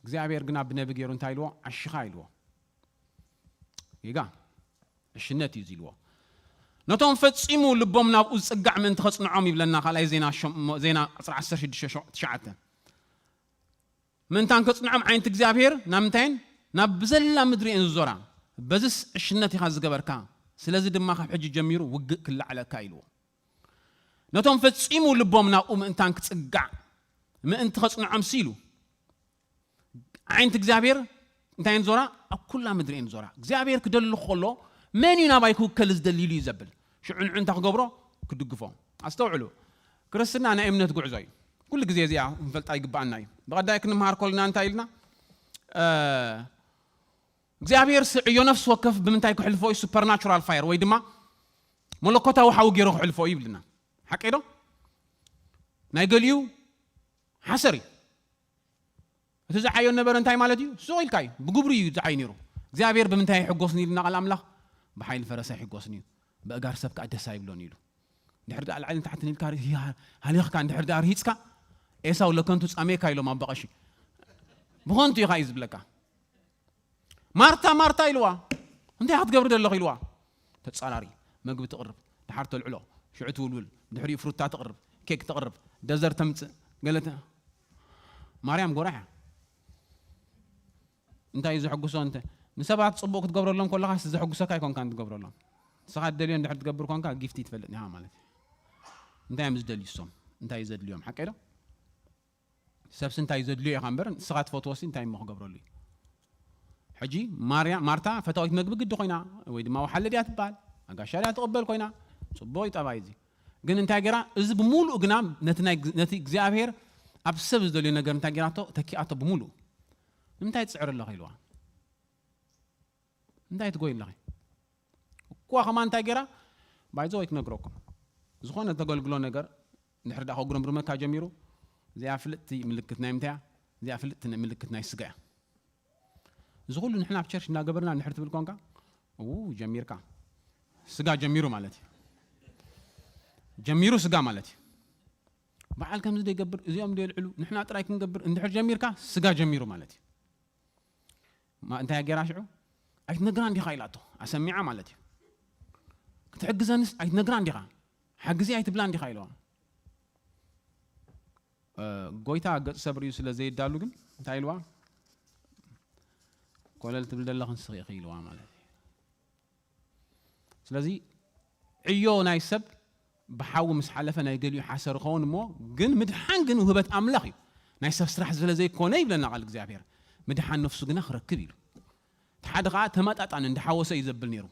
እግዚኣብሔር ግና ብነቢ ገይሩ እንታይ ኢልዎ? ዓሽኻ ኢልዎ። ጌጋ ዕሽነት እዩ እዚ ኢልዎ። ነቶም ፈጺሙ ልቦም ናብኡ ዝጽጋዕ ምእንቲ ከጽንዖም ይብለና ካልኣይ ዜና ሸም-፣ ዜና ዕስራ ዓሰርተ ሽዱሽተ ትሽዓተ። ምእንታን ከጽንዖም ዓይንቲ እግዚኣብሔር ናብ ምንታይን ናብ ብዘላ ምድሪ እየን ዝዞራ። በዝስ ዕሽነት ኢኻ ዝገበርካ፣ ስለዚ ድማ ካብ ሕጂ ጀሚሩ ውግእ ክለዓለካ ኢልዎ። ነቶም ፈጺሙ ልቦም ናብኡ ምእንታን ክጽጋዕ ምእንቲ ከጽንዖም ሲ ኢሉ። ዓይንቲ እግዚኣብሔር እንታይ እየን ዞራ? ኣብ ኩላ ምድሪ እየን ዞራ። እግዚኣብሔር ክደሊ ከሎ መን እዩ ናባይ ክውከል ዝደሊ ኢሉ እዩ ዘብል። ሽዑ ንዑ እንታይ ክገብሮ? ክድግፎ። ኣስተውዕሉ፣ ክርስትና ናይ እምነት ጉዕዞ እዩ። ኩሉ ግዜ እዚኣ ክንፈልጣ ይግብኣና እዩ። ብቐዳይ ክንምሃር ከለና እንታይ ኢልና? እ፣ እግዚኣብሔር ስ-፣ ዕዮ ነፍሲ ወከፍ ብምንታይ ክሕልፎ እዩ? ሱፐርናቹራል ፋየር ወይ ድማ መለኮታዊ ሓዊ ገይሩ ክሕልፎ እዩ ይብልና። ሓቀይ ዶ? ናይ ገሊኡ ሓሰር እዩ። እቲ ዝዓዮ ነበረ እንታይ ማለት እዩ? ሱቕ ኢልካ እዩ። ብግብሩ እዩ ዝዓይ ነይሩ። እግዚኣብሔር ብምንታይ ይሕጎስኒ ኢልና ቃል ኣምላኽ? ብሓይሊ ፈረስ ኣይሕጎስን እዩ። ብእጋር ሰብ ከኣ ደስ ኣይብሎን ኢሉ። ድሕሪ ደኣ ላዕልን ታሕትን ኢልካ ርሂ-፣ ሃሊኽካ እንድሕር ደኣ ርሂጽካ፣ ኤሳው ለከንቱ ጻሜካ ኢሎም ኣባ ቀሺ። ብኸንቱ ኢኻ እዩ ዝብለካ። ማርታ፣ ማርታ ኢልዋ። እንታይ ክትገብሪ ዘለኺ ኢልዋ። ተጻራሪ፣ መግቢ ትቕርብ፣ ድሓር ተልዕሎ፣ ሽዑ ትውልውል፣ ድሕሪኡ ፍሩታ ትቕርብ፣ ኬክ ትቕርብ፣ ደዘር ተምጽእ፣ ገለ ተ-፣ ማርያም ጎራሕ እያ። እንታይ እዩ ዘሐጉሶ እንተ? ንሰባት ጽቡቕ ክትገብረሎም ከለኻስ ዘሐጉሰካ ኣይኮንካን ትገብረሎም። ንስኻ ትደልዮ እንድሕር ትገብር ኮንካ ጊፍቲ ትፈልጥ ኢኻ ማለት እዩ። እንታይ እዮም ዝደልዩ እሶም? እንታይ እዩ ዘድልዮም? ሓቀይ ዶ? ሰብሲ እንታይ እዩ ዘድልዮ ኢኻ እምበር ንስኻ ትፈትዎሲ እንታይ እሞ ክገብረሉ እዩ? ሕጂ ማርያ-፣ ማርታ ፈታዊት መግቢ ግዲ ኮይና ወይ ድማ ወሓለ ድያ ትበሃል? ኣጋሻ ድያ ትቕበል ኮይና? ጽቡቕ እዩ ጠባይ እዚ። ግን እንታይ ገይራ? እዚ ብምሉእ ግና ነቲ ናይ፣ ነቲ እግዚኣብሔር ኣብ ሰብ ዝደልዮ ነገር እንታይ ገይራቶ? ተኪኣቶ ብምሉእ። ንምንታይ ትጽዕሪ ኣለኺ ኢልዋ? እንታይ ትጎይ ኣለኺ? እኳ ከማን እንታይ ገይራ? ባይዘ ወይ ክነግረኩም። ዝኾነ ተገልግሎ ነገር እንድሕር ደኣ ከጉረምርመካ ጀሚሩ፣ እዚኣ ፍልጥቲ ምልክት ናይ ምንታይ እያ? እዚኣ ፍልጥቲ ምልክት ናይ ስጋ እያ። እዚ ኩሉ ንሕና ኣብ ቸርች እናገበርና እንድሕር ትብል ኮንካ፣ እው ጀሚርካ። ስጋ ጀሚሩ ማለት እዩ። ጀሚሩ ስጋ ማለት እዩ። በዓል ከምዚ ዘይገብር፣ እዚኦም ዘይልዕሉ፣ ንሕና ጥራይ ክንገብር እንድሕር ጀሚርካ፣ ስጋ ጀሚሩ ማለት እዩ። ማ-፣ እንታይ ገይራ ሽዑ? "ኣይትነግራን ዲኻ?" ኢላቶ። ኣሰሚዓ ማለት እዩ። "ክትሕግዘንስ ኣይትነግራን ዲኻ? ሓግዚ ኣይትብላን ዲኻ?" ኢለዋ። እ፣ ጎይታ ገጽ ሰብ ርእዩ ስለ ዘየዳሉ ግን እንታይ ኢልዋ? "ኮለል ትብል ዘለኽን ስኺ ኢኺ" ኢልዋ ማለት እዩ። ስለዚ ዕዮ ናይ ሰብ ብሓዊ ምስ ሓለፈ ናይ ገሊኡ ሓሰር ይኸውን እሞ፣ ግን ምድሓን ግን ውህበት ኣምላኽ እዩ። ናይ ሰብ ስራሕ ስለ ዘይኮነ ይብለና ቃል እግዚኣብሔር፣ "ምድሓን ነፍሱ ግና ክረክብ" ኢሉ። እቲ ሓደ ኸዓ ተመጣጣኒ እንዳሓወሰ እዩ ዘብል ነይሩ።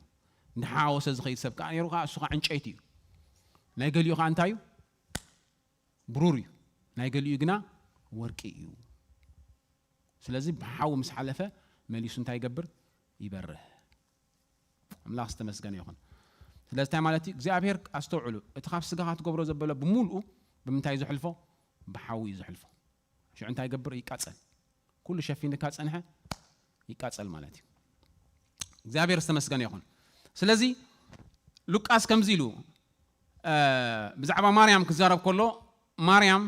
እንዳሓወሰ ዝኸይድ ሰብ ከዓ ነይሩ ከዓ፣ እሱ ከዓ ዕንጨይቲ እዩ። ናይ ገሊኡ ከዓ እንታይ እዩ? ብሩር እዩ። ናይ ገሊኡ ግና ወርቂ እዩ። ስለዚ ብሓዊ ምስ ሓለፈ መሊሱ እንታይ ይገብር? ይበርህ። ኣምላኽ ዝተመስገነ ይኹን። ስለዚ እንታይ ማለት እዩ? እግዚኣብሔር፣ ኣስተውዕሉ፣ እቲ ካብ ስጋኻ ትገብሮ ዘበለ ብምሉኡ ብምንታይ እዩ ዘሕልፎ? ብሓዊ እዩ ዘሕልፎ። ሽዑ እንታይ ይገብር? ይቃጸል። ኩሉ ሸፊንካ ጸንሐ ይቃጸል ማለት እዩ። እግዚኣብሔር ዝተመስገነ ይኹን። ስለዚ ሉቃስ ከምዚ ኢሉ፣ እ፣ ብዛዕባ ማርያም ክዛረብ ከሎ፣ ማርያም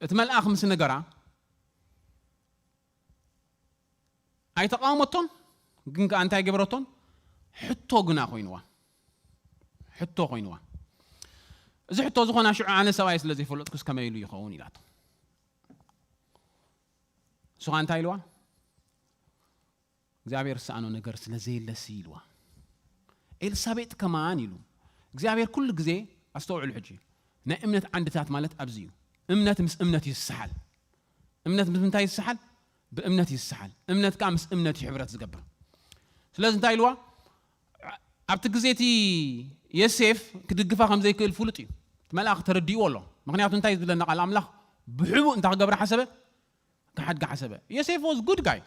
እቲ መልኣኽ ምስ ነገራ ኣይተቃወመቶን፣ ግን ከኣ እንታይ ገበረቶን? ሕቶ ግና ኮይንዋ። ሕቶ ኮይንዋ። እዚ ሕቶ ዝኾና ሽዑ ኣነ ሰብኣይ ስለ ዘይፈለጥኩስ ከመይ ኢሉ ይኸውን ኢላቶ። ንሱ ኸኣ እንታይ ኢልዋ? እግዚኣብሔር ዝሰኣኖ ነገር ስለ ዘየለሲ ኢልዋ። ኤልሳቤጥ ከማን ኢሉ እግዚኣብሔር ኩሉ ግዜ፣ ኣስተውዕሉ ሕጂ፣ ናይ እምነት ዓንድታት ማለት ኣብዚ እዩ። እምነት ምስ እምነት ይስሓል። እምነት ምስ ምንታይ ይስሓል? ብእምነት ይስሓል። እምነት ከኣ ምስ እምነት እዩ ሕብረት ዝገብር። ስለዚ እንታይ ኢልዋ? ኣብቲ ግዜ እቲ የሴፍ ክድግፋ ከም ዘይክእል ፍሉጥ እዩ። እቲ መልኣኽ ተረዲእዎ ኣሎ። ምኽንያቱ እንታይ ዝብለና ቃል ኣምላኽ? ብሕቡእ እንታይ ክገብራ ሓሰበ? ክሓድጋ ሓሰበ። ዮሴፍ was good guy,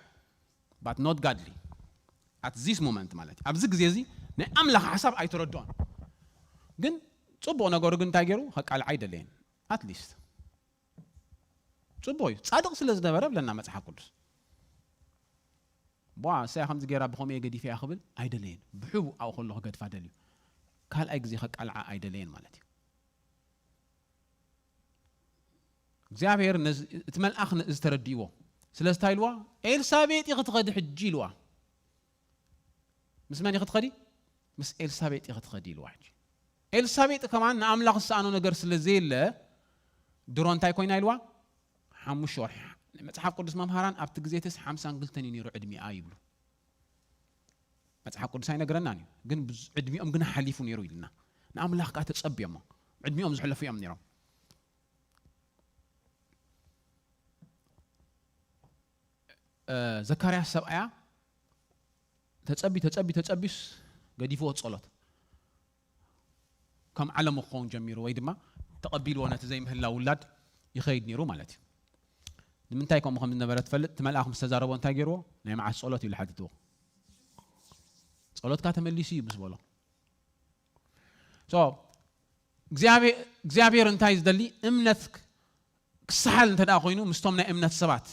but not godly at this moment ማለት እዩ። ኣብዚ ግዜ እዚ ናይ ኣምላኽ ሓሳብ ኣይተረድኦን። ግን ጽቡቕ ነገሩ ግን እንታይ ገይሩ? ከቃልዓ ኣይደለየን። At least ጽቡቕ እዩ። ጻድቕ ስለ ዝነበረ ብለና መጽሓፍ ቅዱስ። ቧ፣ እሳያ ከምዚ ገይራ ብኸምኡ እየ ገዲፈያ ክብል ኣይደለየን። ብሕቡእ ኣብኡ ከሎ ክገድፋ ደልዩ። ካልኣይ ግዜ ከቃልዓ ኣይደለየን ማለት እዩ። እግዚኣብሔር ነዚ፣ እቲ መልኣኽ ነዚ ተረዲእዎ። ስለዚ እንታይ ኢልዋ? "ኤልሳቤጥ ኢኺ ትኸዲ ሕጂ" ኢልዋ። ምስ መን ኢኺ ትኸዲ? ምስ ኤልሳቤጥ ኢኺ ትኸዲ ኢልዋ። ሕጂ ኤልሳቤጥ ከማን ንኣምላኽ ዝሰኣኖ ነገር ስለ ዘየለ፣ ድሮ እንታይ ኮይና ኢልዋ? ሓሙሽተ ወርሒ። ናይ መጽሓፍ ቅዱስ መምሃራን ኣብቲ ግዜ እቲስ ሓምሳን ክልተን እዩ ነይሩ ዕድሚኣ ይብሉ። መጽሓፍ ቅዱስ ኣይነግረናን እዩ፣ ግን ብዙ-፣ ዕድሚኦም ግና ሓሊፉ ነይሩ ኢልና። ንኣምላኽ ከኣ ተጸብዮሞ፣ ዕድሚኦም ዝሕለፉ እዮም ነይሮም። እ፣ ዘካርያስ ሰብኣያ ተጸቢ፣ ተጸቢ፣ ተጸቢስ ገዲፍዎ ጸሎት። ከም ዓለሙ ክኸውን ጀሚሩ፣ ወይ ድማ ተቐቢልዎ ነቲ ዘይምህላው ውላድ ይኸይድ ነይሩ ማለት እዩ። ንምንታይ ከምኡ ከም ዝነበረ ትፈልጥ? እቲ መልኣኽ ምስ ተዛረቦ እንታይ ገይርዎ? "ናይ መዓስ ጸሎት?" ኢሉ ሓቲትዎ። "ጸሎትካ ተመሊሱ እዩ" ምስ በሎ። So፣ እግዚኣብሔር፣ እግዚኣብሔር እንታይ ዝደሊ? እምነት ክሰሓል እንተ ደኣ ኮይኑ፣ ምስቶም ናይ እምነት ሰባት፣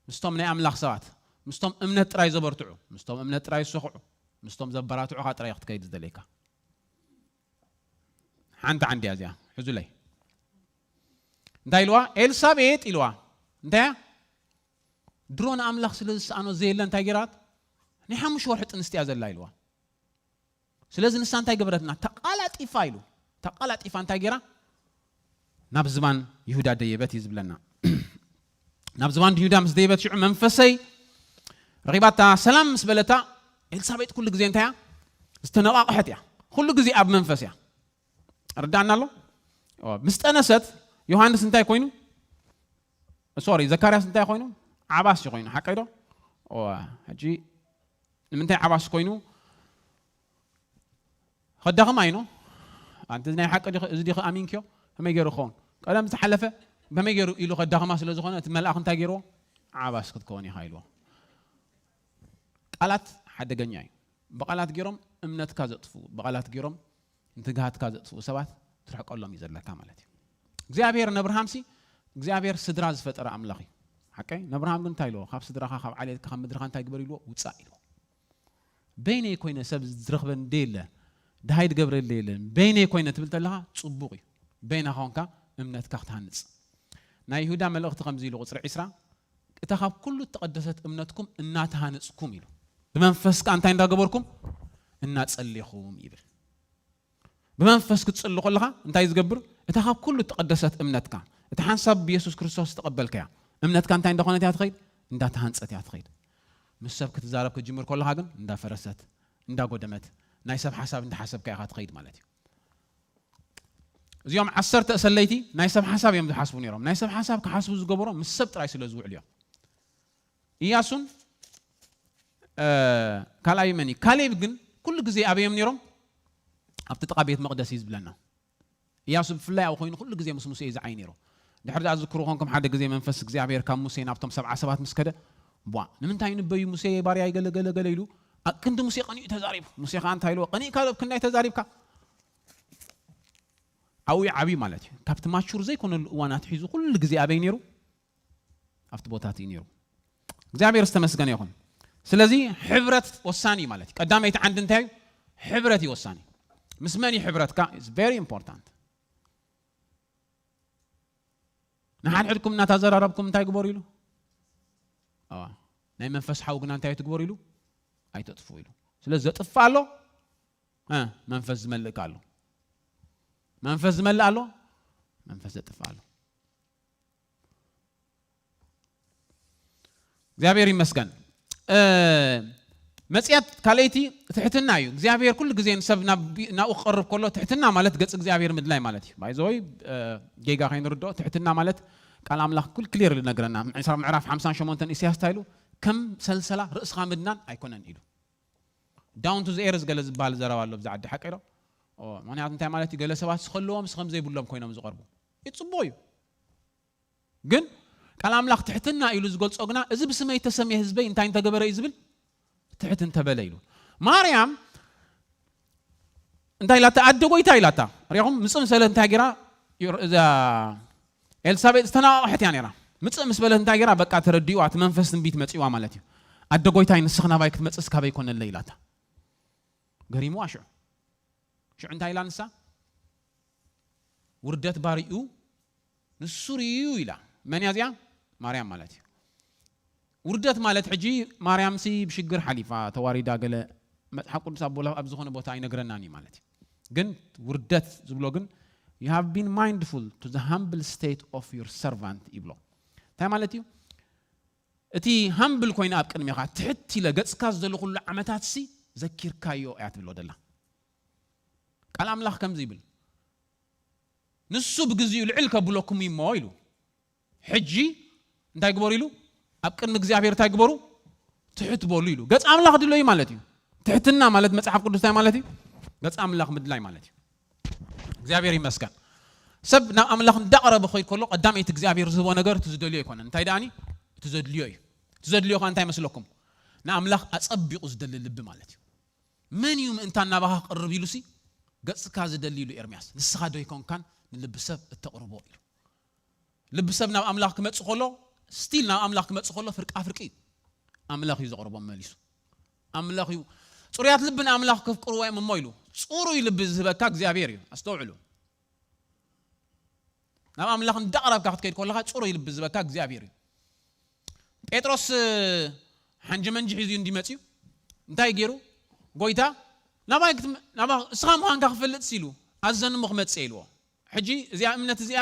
ምስቶም ናይ ኣምላኽ ሰባት፣ ምስቶም እምነት ጥራይ ዘበርትዑ፣ ምስቶም እምነት ጥራይ ዝሰኽዑ፣ ምስቶም ዘበራትዑኻ ጥራይ ክትከይድ ዝደልየካ። ሓንቲ ዓንዲ እያ እዚኣ፣ ሕዙለይ። እንታይ ኢልዋ? ኤልሳቤጥ ኢልዋ። እንታይ እያ? ድሮ ንኣምላኽ ስለ ዝሰኣኖ ዘየለ እንታይ ገይራት? ናይ ሓሙሽተ ወርሒ ጥንስቲ እያ ዘላ ኢልዋ። ስለዚ ንሳ እንታይ ገበረትና? ተቓላጢፋ ኢሉ። ተቓላጢፋ እንታይ ገይራ? ናብ ዝባን ይሁዳ ደየበት እዩ ዝብለና። ናብ ዝባን ይሁዳ ምስ ደየበት ሽዑ መንፈሰይ ረኺባታ ሰላም ምስ በለታ፣ ኤልሳቤጥ ኩሉ ግዜ እንታይ እያ? ዝተነቓቕሐት እያ። ኩሉ ግዜ ኣብ መንፈስ እያ። ርዳእና ኣሎ? ኦ፣ ምስ ጠነሰት ዮሃንስ እንታይ ኮይኑ? ሶሪ፣ ዘካርያስ እንታይ ኮይኑ? ዓባስ እዩ ኮይኑ፣ ሓቀይ ዶ? ኦ፣ ሕጂ ንምንታይ ዓባስ ኮይኑ? ከዳኽማ እዩ ኖ? ኣንቲ ናይ ሓቂ ዲኺ፣ እዚ ዲኺ ኣሚንክዮ? ከመይ ገይሩ ክኸውን? ቀደም ዝተሓለፈ ከመይ ገይሩ ኢሉ ከዳኽማ ስለ ዝኾነ፣ እቲ መልኣኽ እንታይ ገይርዎ? ዓባስ ክትከውን ኢኻ ኢልዎ። ቃላት ሓደገኛ እዩ። ብቓላት ገይሮም እምነትካ ዘጥፍኡ፣ ብቓላት ገይሮም ንትግሃትካ ዘጥፍኡ ሰባት ትርሕቀሎም እዩ ዘለካ ማለት እዩ። እግዚኣብሔር ነብርሃምሲ እግዚኣብሔር ስድራ ዝፈጠረ ኣምላኽ እዩ። ሓቀይ? ነብርሃም ግን እንታይ ኢልዎ? "ካብ ስድራኻ፣ ካብ ዓሌትካ፣ ካብ ምድርኻ እንታይ ግበር?" ኢልዎ? "ውጻእ" ኢልዎ። በይነይ ኮይነ ሰብ ዝረኽበኒ ደየለ፣ ድሃይ ዝገብረለይ የለን፣ በይነይ ኮይነ ትብል ተለኻ ጽቡቕ እዩ። በይና ኾንካ እምነትካ ክትሃንጽ። ናይ ይሁዳ መልእኽቲ ከምዚ ኢሉ ቁጽሪ ዕስራ፣ "እታ ካብ ኩሉ እተቐደሰት እምነትኩም እናተሃንጽኩም" ኢሉ። ብመንፈስ ከኣ እንታይ እንዳገበርኩም? "እናጸሌኹም" ይብል። ብመንፈስ ክትጽሊ ከለኻ እንታይ ዝገብር? እታ ካብ ኩሉ እተቐደሰት እምነትካ፣ እታ ሓንሳብ ብየሱስ ክርስቶስ ዝተቐበልካያ እምነትካ እንታይ እንዳኾነት እያ ትኸይድ? እንዳተሃንጸት እያ ትኸይድ። ምስ ሰብ ክትዛረብ ክትጅምር ከለኻ ግን እንዳፈረሰት፣ እንዳጎደመት፣ ናይ ሰብ ሓሳብ እንዳሓሰብካ ኢኻ ትኸይድ ማለት እዩ። እዚኦም ዓሰርተ እሰለይቲ ናይ ሰብ ሓሳብ እዮም ዝሓስቡ ነይሮም። ናይ ሰብ ሓሳብ ክሓስቡ ዝገበሮም ምስ ሰብ ጥራይ ስለ ዝውዕሉ እዮም። ኢያሱን፣ እ፣ ካልኣይ መን እዩ? ካሌብ ግን ኩሉ ግዜ ኣበዮም ነይሮም? ኣብቲ ጥቓ ቤት መቕደስ እዩ ዝብለና። ኢያሱ ብፍላይ ኣብኡ ኮይኑ ኩሉ ግዜ ምስ ሙሴ እዩ ዝዓይ ነይሩ። ድሕሪ ዝኣ ዝዝክሩ ኮንኩም ሓደ ግዜ መንፈስ እግዚኣብሔር ካብ ሙሴ ናብቶም ሰብዓ ሰባት ምስ ከደ፣ "ቧ፣ ንምንታይ ንበዩ ሙሴ ባርያይ ገለ ገለ ገለ?" ኢሉ ኣብ ክንዲ ሙሴ ቀኒኡ ተዛሪቡ። ሙሴ ከኣ እንታይ ኢልዎ? "ቀኒእካ ዶ ኣብ ክንዳይ ተዛሪብካ?" ኣብኡ እዩ ዓብዩ ማለት እዩ። ካብቲ ማቹር ዘይኮነሉ እዋን ኣትሒዙ ኩሉ ግዜ ኣበይ ነይሩ? ኣብቲ ቦታ እቲ እዩ ነይሩ። እግዚኣብሔር ዝተመስገነ ይኹን። ስለዚ ሕብረት ወሳኒ እዩ ማለት እዩ። ቀዳመይቲ ዓንዲ እንታይ እዩ? ሕብረት እዩ ወሳኒ። ምስ መን እዩ ሕብረትካ? It's very important። ንሓድሕድኩም እናተዘራረብኩም እንታይ ግበሩ ኢሉ? ኣዋ። ናይ መንፈስ ሓው ግና እንታይ ትግበሩ ኢሉ? ኣይተጥፉ ኢሉ። ስለዚ ዘጥፍእ ኣሎ፣ እ፣ መንፈስ ዝመልእ ኣሎ። መንፈስ ዝመልእ ኣሎ፣ መንፈስ ዘጥፍእ ኣሎ። እግዚኣብሔር ይመስገን። እ፣ መጽያት ካልኣይቲ ትሕትና እዩ። እግዚኣብሔር ኩሉ ግዜ ንሰብ ናብ፣ ናብኡ ክቐርብ ከሎ ትሕትና ማለት ገጽ እግዚኣብሔር ምድላይ ማለት እዩ። ባይ ዘ ወይ፣ እ፣ ጌጋ ከይንርድኦ ትሕትና ማለት ቃል ኣምላኽ ኩል ክሊር ይነግረና። ምዕራፍ፣ ምዕራፍ ሓምሳን ሸሞንተን ኢሳያስ እንታይ ኢሉ? "ከም ሰልሰላ ርእስኻ ምድናን ኣይኮነን" ኢሉ። ዳውን ቱ ዘ ኤርዝ ገለ ዝበሃል ዘረባ ኣሎ ብዛ ዓዲ ሓቂ ዶ? ኦ፣ ምኽንያቱ እንታይ ማለት እዩ? ገለ ሰባት ስኸለዎም ስኸም ዘይብሎም ኮይኖም ዝቐርቡ። ይጽቡቕ እዩ። ግን ቃል ኣምላኽ ትሕትና ኢሉ ዝገልጾ ግና፣ "እዚ ብስመይ እተሰምየ ህዝበይ እንታይ እንተገበረ እዩ?" ዝብል፣ "ትሕት እንተበለ" ኢሉ። ማርያም እንታይ ኢላታ? "ኣደ ጎይታ" ኢላታ። ሪኹም? ምጽእ ምስ በለት እንታይ ገይራ? ዮር-፣ እዛ ኤልሳቤጥ ዝተናዋቕሐት እያ ነይራ። ምጽእ ምስ በለት እንታይ ገይራ? በቃ ተረዲእዋ፣ እቲ መንፈስ ትንቢት መጺእዋ ማለት እዩ። "ኣደ ጎይታይ፣ ንስኺ ናባይ ክትመጽእስ ካበይ ኮነለይ?" ኢላታ። ገሪምዋ ሽዑ። ሽዑ እንታይ ኢላ ንሳ? "ውርደት ባሪኡ ንሱ ርእዩ" ኢላ። መን እያ እዚኣ? ማርያም ማለት እዩ። ውርደት ማለት ሕጂ ማርያምሲ ብሽግር ሓሊፋ፣ ተዋሪዳ፣ ገለ መጽሓፍ ቅዱስ ኣብ ቦላ-፣ ኣብ ዝኾነ ቦታ ኣይነግረናን እዩ ማለት እዩ። ግን ውርደት ዝብሎ ግን "You have been mindful to the humble state of your servant" ይብሎ። እንታይ ማለት እዩ? እቲ ሃምብል ኮይነ ኣብ ቅድሜኻ ትሕት ኢለ ገጽካ ዝደለኹሉ ዓመታትሲ ዘኪርካዮ እያ ትብሎ ደላ። ቃል ኣምላኽ ከምዚ ይብል፣ "ንሱ ብግዚኡ ልዕል ከብለኩም እዩ እሞ" ኢሉ። ሕጂ እንታይ ግበሩ ኢሉ? ኣብ ቅድሚ እግዚኣብሔር እንታይ ግበሩ? ትሕት በሉ ኢሉ። ገጽ ኣምላኽ ድለዩ ማለት እዩ። ትሕትና ማለት መጽሓፍ ቅዱስ እንታይ ማለት እዩ? ገጽ ኣምላኽ ምድላይ ማለት እዩ። እግዚኣብሔር ይመስገን። ሰብ ናብ ኣምላኽ እንዳቐረበ ክኸይድ ከሎ ቀዳመይቲ እግዚኣብሔር ዝህቦ ነገር እቲ ዝደልዮ ኣይኮነን። እንታይ ደኣኒ? እቲ ዘድልዮ እዩ። እቲ ዘድልዮ ከኣ እንታይ መስለኩም? ንኣምላኽ ኣጸቢቑ ዝደሊ ልቢ ማለት እዩ። መን እዩ ምእንታን ናባኻ ክቕርብ ኢሉሲ? ገጽካ ዝደሊ ኢሉ ኤርምያስ። ንስኻ ዶ ኣይኮንካን ንልቢ ሰብ እተቕርቦ ኢሉ። ልቢ ሰብ ናብ ኣምላኽ ክመጽእ ከሎ፣ ስቲል ናብ ኣምላኽ ክመጽእ ከሎ ፍርቃ ፍርቂ እዩ። ኣምላኽ እዩ ዘቕርቦም መሊሱ። ኣምላኽ እዩ። ጽሩያት ልቢ ንኣምላኽ ከፍቅርዎ እዮም እሞ ኢሉ። ጽሩይ ልቢ ዝህበካ እግዚኣብሔር እዩ። ኣስተውዕሉ። ናብ ኣምላኽ እንዳቕረብካ ክትከይድ ከለኻ ጽሩይ ልቢ ዝህበካ እግዚኣብሔር እዩ። ጴጥሮስ፣ እ፣ ሓንጂ መንጂ ሒዙ እንዲ መጽዩ እንታይ ገይሩ? "ጎይታ፣ ናባይ ክትም-፣ ናባ-፣ እስኻ ምዃንካ ክፈልጥ ሲሉ ኣዘኒ እሞ ክመጽእ" ኢልዎ። ሕጂ እዚኣ እምነት እዚኣ፣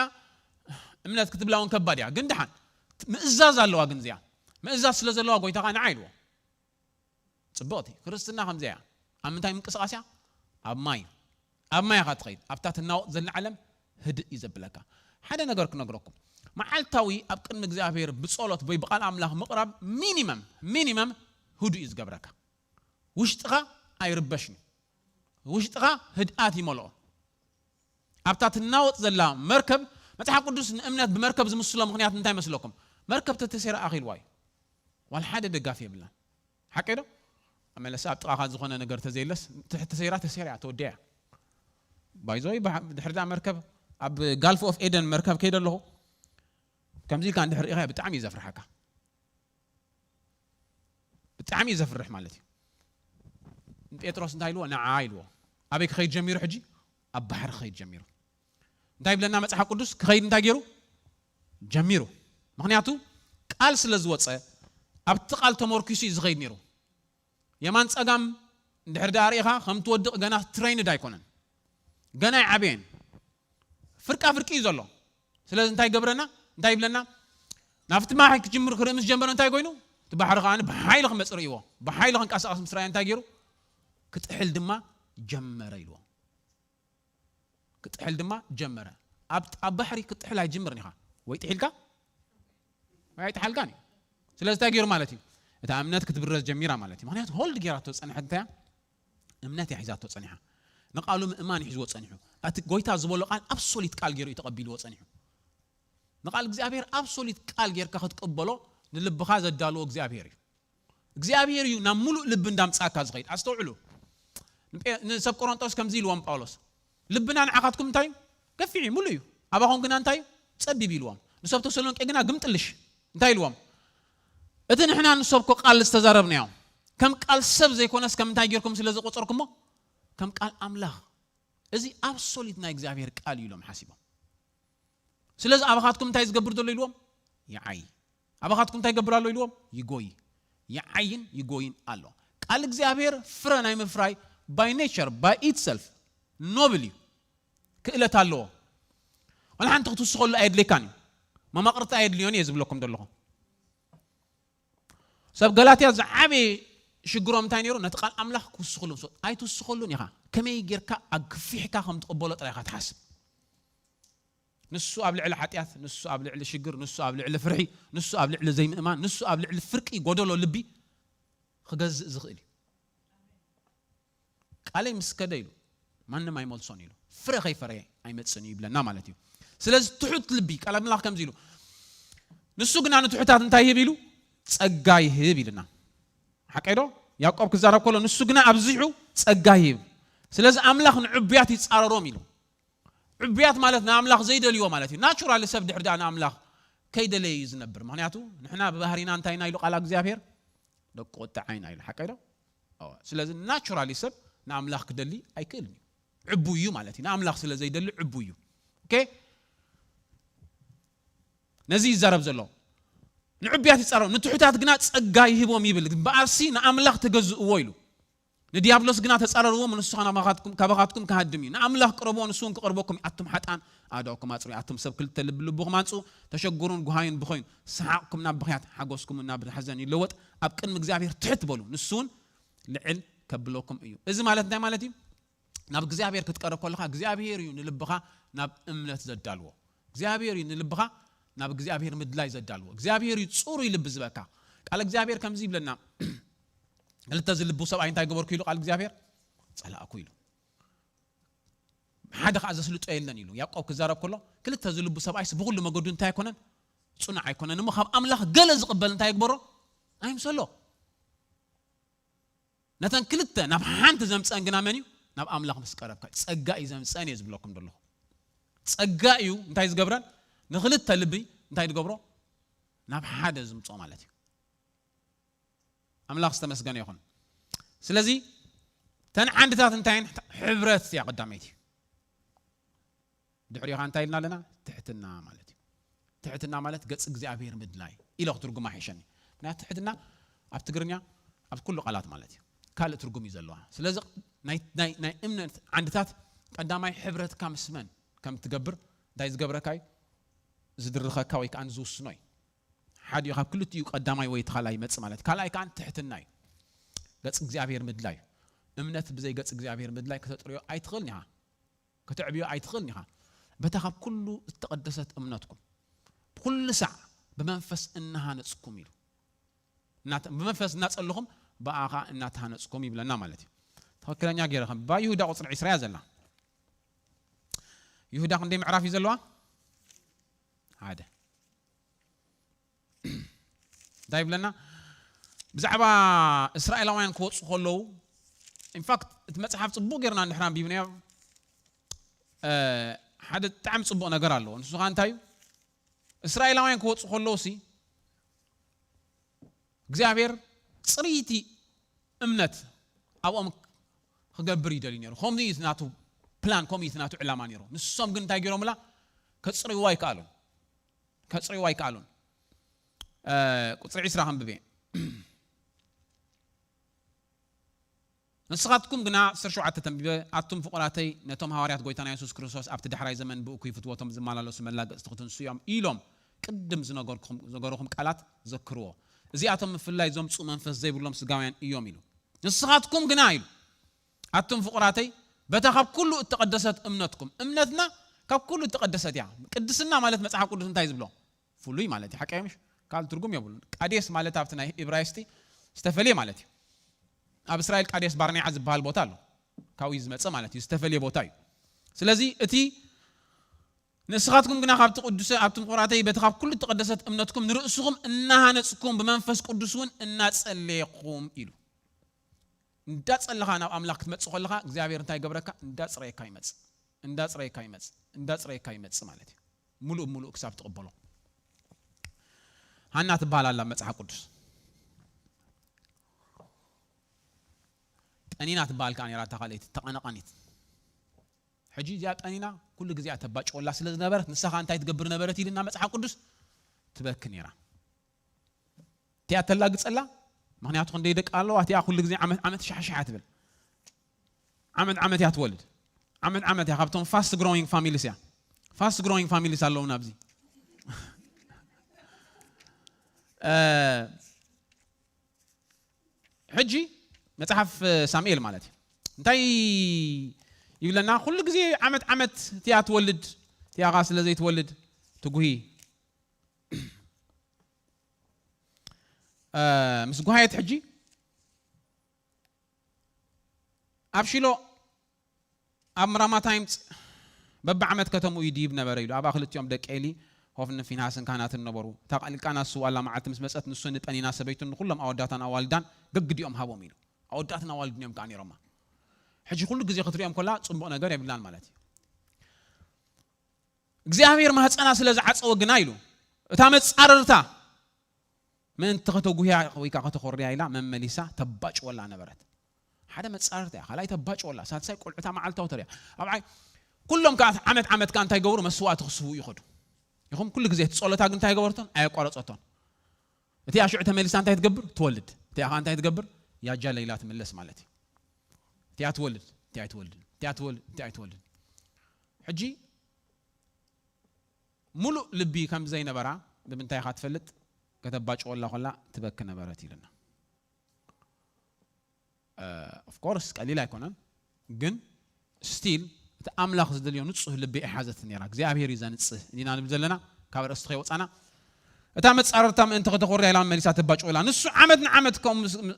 እምነት ክትብላ እውን ከባድ እያ፣ ግን ደሓን ምእዛዝ ኣለዋ። ግን እዚኣ ምእዛዝ ስለ ዘለዋ ጎይታ ኸዓ ንዓ ኢልዎ። ጽብቕቲ ክርስትና ከምዚኣ እያ። ኣብ ምንታይ ምንቅስቓስ እያ? ኣብ ማይ። ኣብ ማይ ኢኻ ትኸይድ። ኣብታ ትናወጥ ዘላ ዓለም ህድእ እዩ ዘብለካ። ሓደ ነገር ክነግረኩም። መዓልታዊ ኣብ ቅድሚ እግዚኣብሔር ብጸሎት ወይ ብቓል ኣምላኽ ምቕራብ ሚኒመም፣ ሚኒመም ህዱእ እዩ ዝገብረካ። ውሽጥኻ ኣይርበሽን እዩ። ውሽጥኻ ህድኣት ይመልኦ። ኣብታ ትናወጥ ዘላ መርከብ፣ መጽሓፍ ቅዱስ ንእምነት ብመርከብ ዝምስሎ ምኽንያት እንታይ መስለኩም? መርከብ ተተሰይራ ኣኺልዋ እዩ። ዋላ ሓደ ደጋፊ የብላን። ሓቀይ ዶ? መለስ ኣብ ጥቓኻ ዝኾነ ነገር ተዘየለስ፣ ትሕ-፣ ተሰይራ፣ ተሰይራ እያ፣ ተወዲኣ እያ። ባይዞይ፣ ብሓ-፣ ድሕሪ ዳ መርከብ፣ ኣብ ጋልፍ ኦፍ ኤደን መርከብ ከይደ ኣለኹ፣ ከምዚ ኢልካ እንድሕር ርኢኻ ብጣዕሚ እዩ ዘፍርሓካ። ብጣዕሚ እዩ ዘፍርሕ ማለት እዩ። ጴጥሮስ እንታይ ኢልዎ? ንዓ ኢልዎ። ኣበይ ክኸይድ ጀሚሩ ሕጂ? ኣብ ባሕሪ ክኸይድ ጀሚሩ። እንታይ ይብለና መጽሓፍ ቅዱስ? ክኸይድ እንታይ ገይሩ? ጀሚሩ። ምኽንያቱ ቃል ስለ ዝወፀ፣ ኣብቲ ቃል ተመርኪሱ እዩ ዝኸይድ ነይሩ። የማን ጸጋም እንድሕር ደኣ ርኢኻ፣ ከም ትወድቕ ገና ትሬይንድ ኣይኮነን፣ ገና ኣይዓበየን። ፍርቃ ፍርቂ እዩ ዘሎ። ስለዚ እንታይ ገብረና? እንታይ ይብለና? ናብቲ ማይ ክጅምር ክርኢ ምስ ጀመረ እንታይ ኮይኑ? እቲ ባሕሪ ከኣ ብሓይሊ ክመጽእ ርእይዎ። ብሓይሊ ክንቀሳቐስ ምስ ረኣየ እንታይ ገይሩ? ክጥሕል ድማ ጀመረ ኢልዎ። ክጥሕል ድማ ጀመረ። ኣብ ኣብ ባሕሪ ክጥሕል ኣይጅምርን ኢኻ። ወይ ጥሒልካ ወይ ኣይጥሓልካን እዩ። ስለዚ እንታይ ገይሩ ማለት እዩ? እታ እምነት ክትብረዝ ጀሚራ ማለት እዩ። ምኽንያቱ ሆልድ ገይራቶ ዝጸንሐት እንታይ እያ? እምነት እያ ሒዛቶ ጸኒሓ። ንቃሉ ምእማን እዩ ሒዝዎ ጸኒሑ። እቲ ጎይታ ዝበሎ ቃል ኣብሶሊት ቃል ገይሩ እዩ ተቐቢልዎ ጸኒሑ። ንቃል እግዚኣብሔር ኣብሶሊት ቃል ጌርካ ክትቅበሎ ንልብኻ ዘዳልዎ እግዚኣብሔር እዩ። እግዚኣብሔር እዩ ናብ ሙሉእ ልቢ እንዳምጻእካ ዝኸይድ። ኣስተውዕሉ። ንጴ- ንሰብ ቆሮንጦስ ከምዚ ኢልዎም ጳውሎስ፣ ልብና ንዓኻትኩም እንታይ እዩ? ገፊሕ እዩ፣ ሙሉእ እዩ። ኣባኹም ግና እንታይ እዩ? ጸቢብ ኢልዎም። ንሰብ ተሰሎንቄ ግና ግምጥልሽ እንታይ ኢልዎም? እቲ ንሕና ንሰብኮ ቃል ዝተዛረብናዮ ከም ቃል ሰብ ዘይኮነስ ከም እንታይ ጌርኩም ስለ ዝቆጸርኩሞ? ከም ቃል ኣምላኽ። እዚ ኣብሶሊት ናይ እግዚኣብሔር ቃል እዩ ኢሎም ሓሲቦም። ስለዚ ኣባኻትኩም እንታይ ዝገብር ዘሎ ኢልዎም? ይዓይ። ኣባኻትኩም እንታይ ይገብር ኣሎ ኢልዎም? ይጎይ። ይዓይን ይጎይን ኣሎ። ቃል እግዚኣብሔር ፍረ ናይ ምፍራይ by nature, by itself, ኖብል እዩ። ክእለት ኣለዎ። ዋላ ሓንቲ ክትውስኸሉ ኣየድልየካን እዩ። መማቕርቲ ኣየድልዮን እየ ዝብለኩም ዘለኹ። ሰብ ገላትያ ዝዓበየ ሽግሮም እንታይ ነይሩ? ነቲ ቃል ኣምላኽ ክውስኽሉ ምስ ኣይትውስኸሉን ኢኻ። ከመይ ጌርካ ኣግፊሕካ ከም ትቕበሎ ጥራይ ኢኻ ትሓስብ። ንሱ ኣብ ልዕሊ ሓጢኣት፣ ንሱ ኣብ ልዕሊ ሽግር፣ ንሱ ኣብ ልዕሊ ፍርሒ፣ ንሱ ኣብ ልዕሊ ዘይምእማን፣ ንሱ ኣብ ልዕሊ ፍርቂ ጎደሎ ልቢ ክገዝእ ዝኽእል እዩ። ቃለይ ምስ ከደ ኢሉ ማንም ኣይመልሶን ኢሉ ፍረ ከይፈረየ ኣይመጽን እዩ ይብለና ማለት እዩ። ስለዚ ትሑት ልቢ ቃል ኣምላኽ ከምዚ ኢሉ ንሱ ግና ንትሑታት እንታይ ይህብ ኢሉ ጸጋ ይህብ ኢልና ሓቀይ ዶ? ያዕቆብ ክዛረብ ከሎ ንሱ ግና ኣብዚሑ ጸጋ ይህብ። ስለዚ ኣምላኽ ንዕቡያት ይጻረሮም ኢሉ። ዕቡያት ማለት ንኣምላኽ ዘይደልይዎ ማለት እዩ። ናቹራሊ ሰብ ድሕር ደኣ ንኣምላኽ ከይደለየ እዩ ዝነብር። ምኽንያቱ ንሕና ብባህሪና እንታይ ኢና ኢሉ ቃል እግዚኣብሔር? ደቂ ቁጥዓ ኢና ኢሉ። ሓቀይ ዶ? እወ። ስለዚ ናቹራሊ ሰብ ንኣምላኽ ክደሊ ኣይክእልን እዩ። ዕቡይ እዩ ማለት እዩ። ንኣምላኽ ስለ ዘይደሊ ዕቡይ እዩ። ኦኬ? ነዚ ይዛረብ ዘሎ። ንዕቡያት ይጻረሩ፣ ንትሑታት ግና ጸጋ ይህቦም ይብል። እምበኣርሲ ንኣምላኽ ተገዝእዎ ኢሉ። ንዲያብሎስ ግና ተጻረርዎ፣ ንሱ ኸኣ ናባኻትኩም፣ ካባኻትኩም ክሃድም እዩ። ንኣምላኽ ቅረብዎ፣ ንሱ እውን ክቐርበኩም እዩ። ኣቱም ሓጥኣን ኣእዳውኩም ኣጽርዩ፣ ኣቱም ሰብ ክልተ ልቢ ልብኹም ኣንጽኡ፣ ተሸግሩን ጉሃዩን ብኸዩን። ሰሓቕኩም ናብ ብኽያት፣ ሓጎስኩም ናብ ሓዘን ይለወጥ። ኣብ ቅድሚ እግዚኣብሔር ትሕት በሉ፣ ንሱ እውን ልዕል ከብለኩም እዩ። እዚ ማለት እንታይ ማለት እዩ? ናብ እግዚኣብሔር ክትቀርብ ከለኻ እግዚኣብሔር እዩ ንልብኻ ናብ እምነት ዘዳልዎ። እግዚኣብሔር እዩ ንልብኻ ናብ እግዚኣብሔር ምድላይ ዘዳልዎ። እግዚኣብሔር እዩ ጽሩይ ልቢ ዝበካ። ቃል እግዚኣብሔር ከምዚ ይብለና፣ ክልተ ዝልቡ ሰብኣይ እንታይ ገበርኩ ኢሉ ቃል እግዚኣብሔር? ጸላእኩ ኢሉ። ሓደ ከዓ ዘስልጦ የለን ኢሉ። ያዕቆብ ክዛረብ ከሎ ክልተ ዝልቡ ሰብኣይስ ብኹሉ መገዱ እንታይ ኣይኮነን? ጽኑዕ ኣይኮነን። እሞ ካብ ኣምላኽ ገለ ዝቕበል እንታይ ይግበሮ? ኣይምሰሎ። ነተን ክልተ ናብ ሓንቲ ዘምፀአን ግና መን እዩ? ናብ ኣምላኽ ምስ ቀረብካ ጸጋ እዩ ዘምፀአን እየ ዝብለኩም ዘለኹ። ጸጋ እዩ እንታይ ዝገብረን? ንክልተ ልቢ እንታይ ዝገብሮ? ናብ ሓደ ዝምፅኦ ማለት እዩ። ኣምላኽ ዝተመስገነ ይኹን። ስለዚ ተን ዓንድታት እንታይን? ሕብረት እያ ቀዳመይቲ። ድሕሪኻ እንታይ ኢልና ኣለና? ትሕትና ማለት እዩ። ትሕትና ማለት ገጽ እግዚኣብሔር ምድላይ ኢለ ክትርጉማ ሒሸኒ። ምክንያቱ ትሕትና ኣብ ትግርኛ ኣብ ኩሉ ቃላት ማለት እዩ። ካልእ ትርጉም እዩ ዘለዋ። ስለዚ ናይ ናይ ናይ እምነት ዓንድታት ቀዳማይ ሕብረትካ ምስ መን ከም ትገብር እንታይ ዝገብረካ እዩ? ዝድርኸካ ወይ ከኣ ዝውስኖ እዩ። ሓደ እዩ ካብ ክልቲኡ ቀዳማይ ወይ ተኻላይ ይመጽእ ማለት እዩ። ካልኣይ ከኣ ትሕትና እዩ። ገጽ እግዚኣብሔር ምድላይ እዩ። እምነት ብዘይ ገጽ እግዚኣብሔር ምድላይ ከተጥርዮ ኣይትኽእልን ኢኻ። ከተዕብዮ ኣይትኽእልን ኢኻ። በታ ካብ ኩሉ እተቐደሰት እምነትኩም ብኩሉ ሳዕ ብመንፈስ እናሃነጽኩም ኢሉ። እናተ- ብመንፈስ እናጸለኹም ብኣኻ እናተሃነጽኩም ይብለና ማለት እዩ። ትኽክለኛ ገይረ ከም ባ ይሁዳ ቁጽሪ ዕስራ እያ ዘላ። ይሁዳ ክንደይ ምዕራፍ እዩ ዘለዋ? ሓደ። እንታይ ይብለና? ብዛዕባ እስራኤላውያን ክወፁ ከለዉ ኢንፋክት እቲ መፅሓፍ ፅቡቅ ጌርና እንድሕር ኣንቢብናዮ፣ እ፣ ሓደ ብጣዕሚ ፅቡቅ ነገር ኣለዎ። ንሱ ከዓ እንታይ እዩ? እስራኤላውያን ክወፁ ከለዉ ሲ እግዚኣብሔር ፅርይቲ እምነት ኣብኦም ክገብር ይደልዩ ነይሩ። ከምዚ እዩ ናቱ ፕላን፣ ከምኡ እዩ ናቱ ዕላማ ነይሩ። ንሶም ግን እንታይ ገይሮምላ? ከጽርይዋ ኣይከኣሉን። ከጽርይዋ ኣይከኣሉን። ቁፅሪ ዕስራ ከንብቤ። ንስኻትኩም ግና፣ ዕስራ ሸውዓተ ተንቢበ፣ ኣቱም ፍቑራተይ፣ ነቶም ሃዋርያት ጎይታና የሱስ ክርስቶስ ኣብቲ ዳሕራይ ዘመን ብእኩይ ፍትወቶም ዝመላለሱ መላገጽቲ ክትንሱ እዮም ኢሎም ቅድም ዝነገርኩም ዝነገርኩም ቃላት ዘክርዎ። እዚኣቶም ምፍላይ ዘምጽኡ መንፈስ ዘይብሎም ስጋውያን እዮም ኢሉ። ንስኻትኩም ግና ኢሉ፣ ኣቱም ፍቑራተይ፣ በታ ካብ ኩሉ እተቐደሰት እምነትኩም። እምነትና ካብ ኩሉ እተቐደሰት እያ። ቅድስና ማለት መጽሓፍ ቅዱስ እንታይ ዝብሎ? ፍሉይ ማለት እዩ። ሓቀ ምሽ? ካልእ ትርጉም የብሉን። ቃዴስ ማለት ኣብቲ ናይ ኢብራይስጢ ዝተፈልየ ማለት እዩ። ኣብ እስራኤል ቃዴስ ባርኔዓ ዝበሃል ቦታ ኣሎ። ካብኡ ዝመጸ ማለት እዩ። ዝተፈልየ ቦታ እዩ። ስለዚ እቲ ንስኻትኩም ግና ካብቲ ቅዱሰ ኣብቲ ምቑራተይ በቲ ካብ ኩሉ እተቐደሰት እምነትኩም ንርእስኹም እናሃነጽኩም ብመንፈስ ቅዱስ እውን እናጸለየኹም ኢሉ። እንዳጸለኻ ናብ ኣምላኽ ክትመጽእ ከለኻ እግዚኣብሔር እንታይ ይገብረካ? እንዳጽረየካ ይመጽእ፣ እንዳጽረየካ ይመጽእ፣ እንዳጽረየካ ይመጽእ ማለት እዩ። ሙሉእ ሙሉእ ክሳብ ትቕበሎ። ሃና ትበሃል ኣላ ኣብ መጽሓፍ ቅዱስ። ጠኒና ትበሃል ከኣ ነይራ እታ ካልኣይቲ ተቐነቐኒት። ሕጂ እዚኣ ጠኒና ኩሉ ግዜ እያ ተባጭወላ ስለ ዝነበረት፣ ንሳ ኸኣ እንታይ ትገብር ነበረት ኢልና መጽሓፍ ቅዱስ? ትበኪ ነይራ። እቲኣ ተላግጸላ፣ ምኽንያቱ ክንደይ ደቂ ኣለዋ፣ እቲኣ ኩሉ ግዜ ዓመት ዓመት ሻሕሻሕ ትብል። ዓመት ዓመት እያ ትወልድ። ዓመት ዓመት እያ፣ ካብቶም ፋስት ግሮዊንግ ፋሚሊስ እያ። ፋስት ግሮዊንግ ፋሚሊስ ኣለውና ኣብዚ። እ፣ ሕጂ መጽሓፍ ሳሙኤል ማለት እዩ። እንታይ ይብለና? ኩሉ ግዜ ዓመት ዓመት እቲኣ ትወልድ፣ እቲኣ ኸኣ ስለ ዘይትወልድ ትጉሂ። እ፣ ምስ ጓሃየት ሕጂ ኣብ ሺሎ ኣብ ራማታይም ጽ-፣ በብዓመት ከተምኡ ይድይብ ነበረ ኢሉ። ኣብኣ ክልቲኦም ደቂ ኤሊ፣ ሆፍንን ፊንሃስን ካህናትን ነበሩ። እታ ቃል ቃና ዝስውኣላ መዓልቲ ምስ መጸት፣ ንሱ ንጠኒና ሰበይቱን ንኹሎም ኣወዳታን ኣዋልዳን ገግዲኦም ሃቦም ኢሉ። ኣወዳትን ኣዋልድን እዮም ከኣ ነይሮማ። ሕጂ ኩሉ ግዜ ክትሪኦም ከላ ጽቡቕ ነገር የብላን ማለት እዩ። እግዚኣብሔር ማህፀና ስለ ዝዓጸወ ግና ኢሉ፣ እታ መጻረርታ ምእንቲ ከተጉህያ ወይ ከዓ ከተኾርያ ኢላ መመሊሳ ተባጭወላ ነበረት። ሓደ መጻረርታ እያ፣ ካልኣይ ተባጭወላ፣ ሳልሳይ ቆልዑታ መዓልታዊ ተሪያ። ኣብ ዓይ-፣ ኩሎም ከዓ ዓመት ዓመት ከዓ እንታይ ይገብሩ? መስዋእቲ ክስውኡ ይኸዱ። ይኹም ኩሉ ግዜ እቲ ጸሎታ ግን እንታይ ገበርቶን? ኣየቋረጸቶን። እቲኣ ሽዑ ተመሊሳ እንታይ ትገብር? ትወልድ። እቲኣ ከዓ እንታይ ትገብር? ያጃለ ኢላ ትምለስ ማለት እዩ። እቲኣ ትወልድ፣ እቲኣ ኣይትወልድን፣ እቲኣ ትወልድ፣ እቲኣ ኣይትወልድን። ሕጂ ሙሉእ ልቢ ከም ዘይነበራ ብምንታይ ኢኻ ትፈልጥ? ከተባጭወላ ከላ ትበኪ ነበረት ኢልና። ኦፍ ኮርስ ቀሊል ኣይኮነን፣ ግን ስቲል እቲ ኣምላኽ ዝደልዮ ንጹህ ልቢ ኣይሓዘትን ነይራ። እግዚኣብሔር እዩ ዘንጽህ እንዲና ንብል ዘለና፣ ካብ ኣርእስቲ ከይወጻና። እታ መጻረርታ ምእንቲ ከተኾርያ ኢላ መመሊሳ ተባጭወላ። ንሱ ዓመት ንዓመት ከምኡ ምስ-፣ ም-፣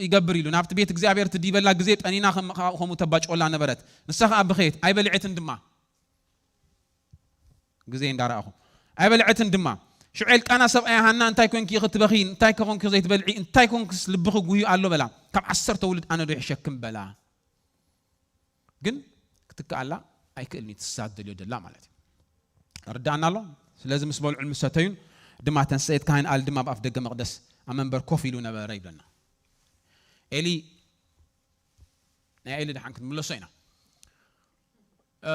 ይገብር ኢሉ። ናብቲ ቤት እግዚኣብሔር ትድይበላ ግዜ ጠኒና ከም-፣ ከ-፣ ከምኡ ተባጭወላ ነበረት። ንሳ ኸኣ ብኸየት ኣይበልዐትን ድማ። ግዜ እንዳረኣኹ ኣይበልዐትን ድማ። ሽዑ ኤልቃና ሰብኣያ፣ ሃና፣ እንታይ ኮንኪ ኢኺ ትበኺ? እንታይ ከ ኮንኪ ዘይትበልዒ? እንታይ ኮንክስ ልብኺ ጉህዩ ኣሎ? በላ። ካብ ዓሰርተ ውሉድ ኣነ ዶ ይሕሸክም? በላ። ግን ክትከኣላ ኣይክእልን እዩ፣ ትሳ ትደልዮ ደላ ማለት እዩ። ርዳእና ኣሎ። ስለዚ ምስ በልዑን ምስ ሰተዩን ድማ፣ ተንሰኤት ካህን ኣል ድማ ኣብ ኣፍ ደገ መቕደስ ኣብ መንበር ኮፍ ኢሉ ነበረ ይብለና። ኤሊ፣ ናይ ኤሊ ደሓን ክንምለሶ ኢና። እ፣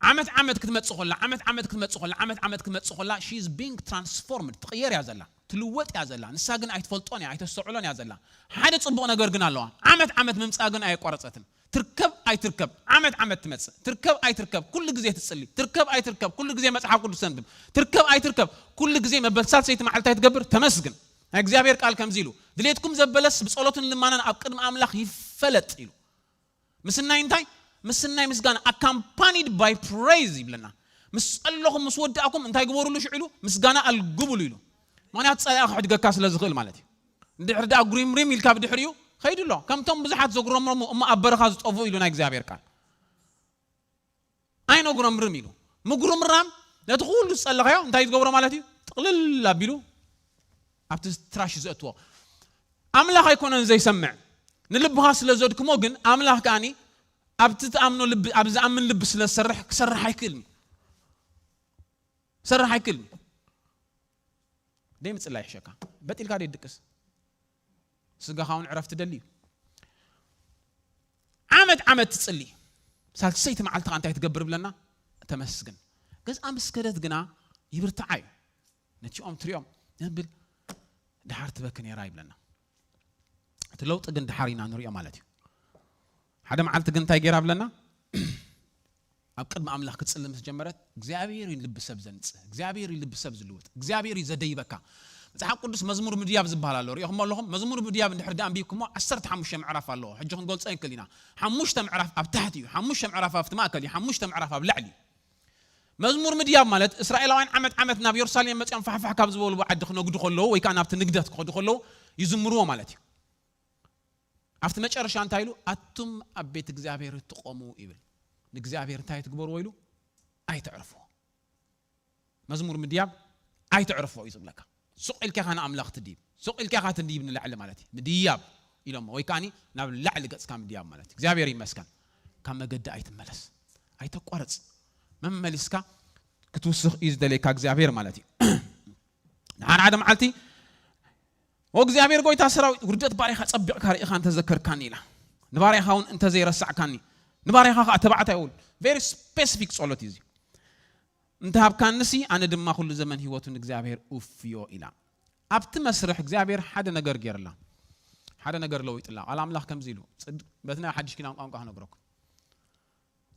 ዓመት ዓመት ክትመጽእ ኮላ፣ ዓመት ዓመት ክትመጽእ ኮላ፣ ዓመት ዓመት ክትመጽእ ኮላ፣ she is being transformed፣ ትቕየር እያ ዘላ፣ ትልወጥ እያ ዘላ። ንሳ ግን ኣይትፈልጦን እያ፣ ኣይተስተውዕሎን እያ ዘላ። ሓደ ጽቡቕ ነገር ግን ኣለዋ። ዓመት ዓመት ምምጻእ ግን ኣየቋረጸትን። ትርከብ ኣይትርከብ፣ ዓመት ዓመት ትመጽእ። ትርከብ ኣይትርከብ፣ ኩሉ ግዜ ትጽሊ። ትርከብ ኣይትርከብ፣ ኩሉ ግዜ መጽሓፍ ቅዱስ ተንብብ። ትርከብ ኣይትርከብ፣ ኩሉ ግዜ መበል ሳልሰይቲ መዓልቲ ኣይትገብር፣ ተመስግን። ናይ እግዚኣብሔር ቃል ከምዚ ኢሉ፣ ድሌትኩም ዘበለስ ብጸሎትን ልማናን ኣብ ቅድሚ ኣምላኽ ይፈለጥ ኢሉ። ምስናይ እንታይ? ምስናይ ምስጋና፣ accompanied by praise ይብለና። ምስ ጸለኹም፣ ምስ ወዳእኩም እንታይ ግበሩሉ ሽዑ ኢሉ? ምስጋና ኣልግቡሉ ኢሉ። ምኽንያቱ ጸላኢ ክሕድገካ ስለ ዝኽእል ማለት እዩ። እንድሕር ደኣ ጉሪምሪም ኢልካ ብድሕሪኡ ኸይዱ ኣሎ። ከምቶም ብዙሓት ዘጉረምረሙ እሞ ኣብ በረኻ ዝጠፍኡ ኢሉ ናይ እግዚኣብሔር ቃል። ኣይነጉረምርም ኢሉ። ምጉርምራም ነቲ ኩሉ ዝጸለኻዮ እንታይ ዝገብሮ ማለት እዩ? ጥቕልል ኣቢሉ ኣብቲ ትራሽ ዘእትዎ። ኣምላኽ ኣይኮነን ዘይሰምዕ። ንልብኻ ስለ ዘድክሞ ግን ኣምላኽ ከኣኒ ኣብቲ ትኣምኖ ልቢ፣ ኣብ ዝኣምን ልቢ ስለ ዝሰርሕ፣ ክሰርሕ ኣይክእልን እዩ። ክሰርሕ ኣይክእልን እዩ። ደይ ምጽላይ ይሕሸካ። በጥ ኢልካ ደይ ድቅስ። ስጋኻ እውን ዕረፍቲ ደሊ እዩ። ዓመት ዓመት ትጽሊ፣ ሳልሰይቲ መዓልቲ ከኣ እንታይ ትገብር ብለና? ተመስግን። ገዝኣ ምስ ከደት ግና ይብርትዓ እዩ። ነቲኦም ትሪኦም ንብል ድሓር ትበኪ ነይራ ይብለና። እቲ ለውጢ ግን ድሓር ኢና ንሪኦ ማለት እዩ። ሓደ መዓልቲ ግን እንታይ ገይራ ብለና? ኣብ ቅድሚ ኣምላኽ ክትጽሊ ምስ ጀመረት፣ እግዚኣብሔር እዩ ልቢ ሰብ ዘንጽህ፣ እግዚኣብሔር እዩ ልቢ ሰብ ዝልውጥ፣ እግዚኣብሔር እዩ ዘደይበካ። መጽሓፍ ቅዱስ መዝሙር ምድያብ ዝበሃል ኣሎ። ሪኢኹሞ ኣለኹም? መዝሙር ምድያብ እንድሕር ደኣ ኣንቢብኩሞ፣ ዓሰርተ ሓሙሽተ ምዕራፍ ኣለዎ። ሕጂ ክንገልጾ ኣይንክእል ኢና። ሓሙሽተ ምዕራፍ ኣብ ታሕቲ እዩ፣ ሓሙሽተ ምዕራፍ ኣብቲ ማእከል እዩ፣ ሓሙሽተ ምዕራፍ ኣብ ላዕሊ እዩ። መዝሙር ምድያብ ማለት እስራኤላውያን ዓመት ዓመት ናብ የሩሳሌም መጺኦም ፋሕፋሕ ካብ ዝበሉ ዓዲ ክነግዱ ከለዉ፣ ወይ ከኣ ናብቲ ንግደት ክኸዱ ከለዉ ይዝምርዎ ማለት እዩ። ኣብቲ መጨረሻ እንታይ ኢሉ? ኣቱም ኣብ ቤት እግዚኣብሔር ትቆሙ ይብል። ንእግዚኣብሔር እንታይ ትግበርዎ ኢሉ? ኣይተዕርፍዎ። መዝሙር ምድያብ ኣይተዕርፍዎ እዩ ዝብለካ። ሱቕ ኢልካ ኢኻ ንኣምላኽ ትድይብ። ሱቕ ኢልካ ኢኻ ትድይብ ንላዕሊ ማለት እዩ። ምድያብ ኢሎሞ፣ ወይ ከኣኒ ናብ ላዕሊ ገጽካ ምድያብ ማለት እዩ። እግዚኣብሔር ይመስገን። ካብ መገዲ ኣይትመለስ። ኣይተቋርጽ። መመሊስካ ክትውስኽ እዩ ዝደልየካ እግዚኣብሔር ማለት እዩ። ንሓደ ሓደ መዓልቲ "ኦ እግዚኣብሔር ጎይታ ሰራዊት፣ ውርደት ባሪኻ ጸቢቕካ ርኢኻ እንተዘከርካኒ" ኢላ። "ንባሪኻ እውን እንተዘይረሳዕካኒ፣ ንባሪኻ ኸዓ ተባዕታይ እውን" very specific ጸሎት እዩ እዚ። "እንተሃብካንሲ ኣነ ድማ ኩሉ ዘመን ህይወቱ ንእግዚኣብሔር እውፍዮ" ኢላ። ኣብቲ መስርሕ እግዚኣብሔር ሓደ ነገር ገይርላ። ሓደ ነገር ለዊጥላ። ቃል ኣምላኽ ከምዚ ኢሉ፣ ጽድ-፣ በቲ ናይ ሓድሽ ኪዳን ቋንቋ ክነግረኩም።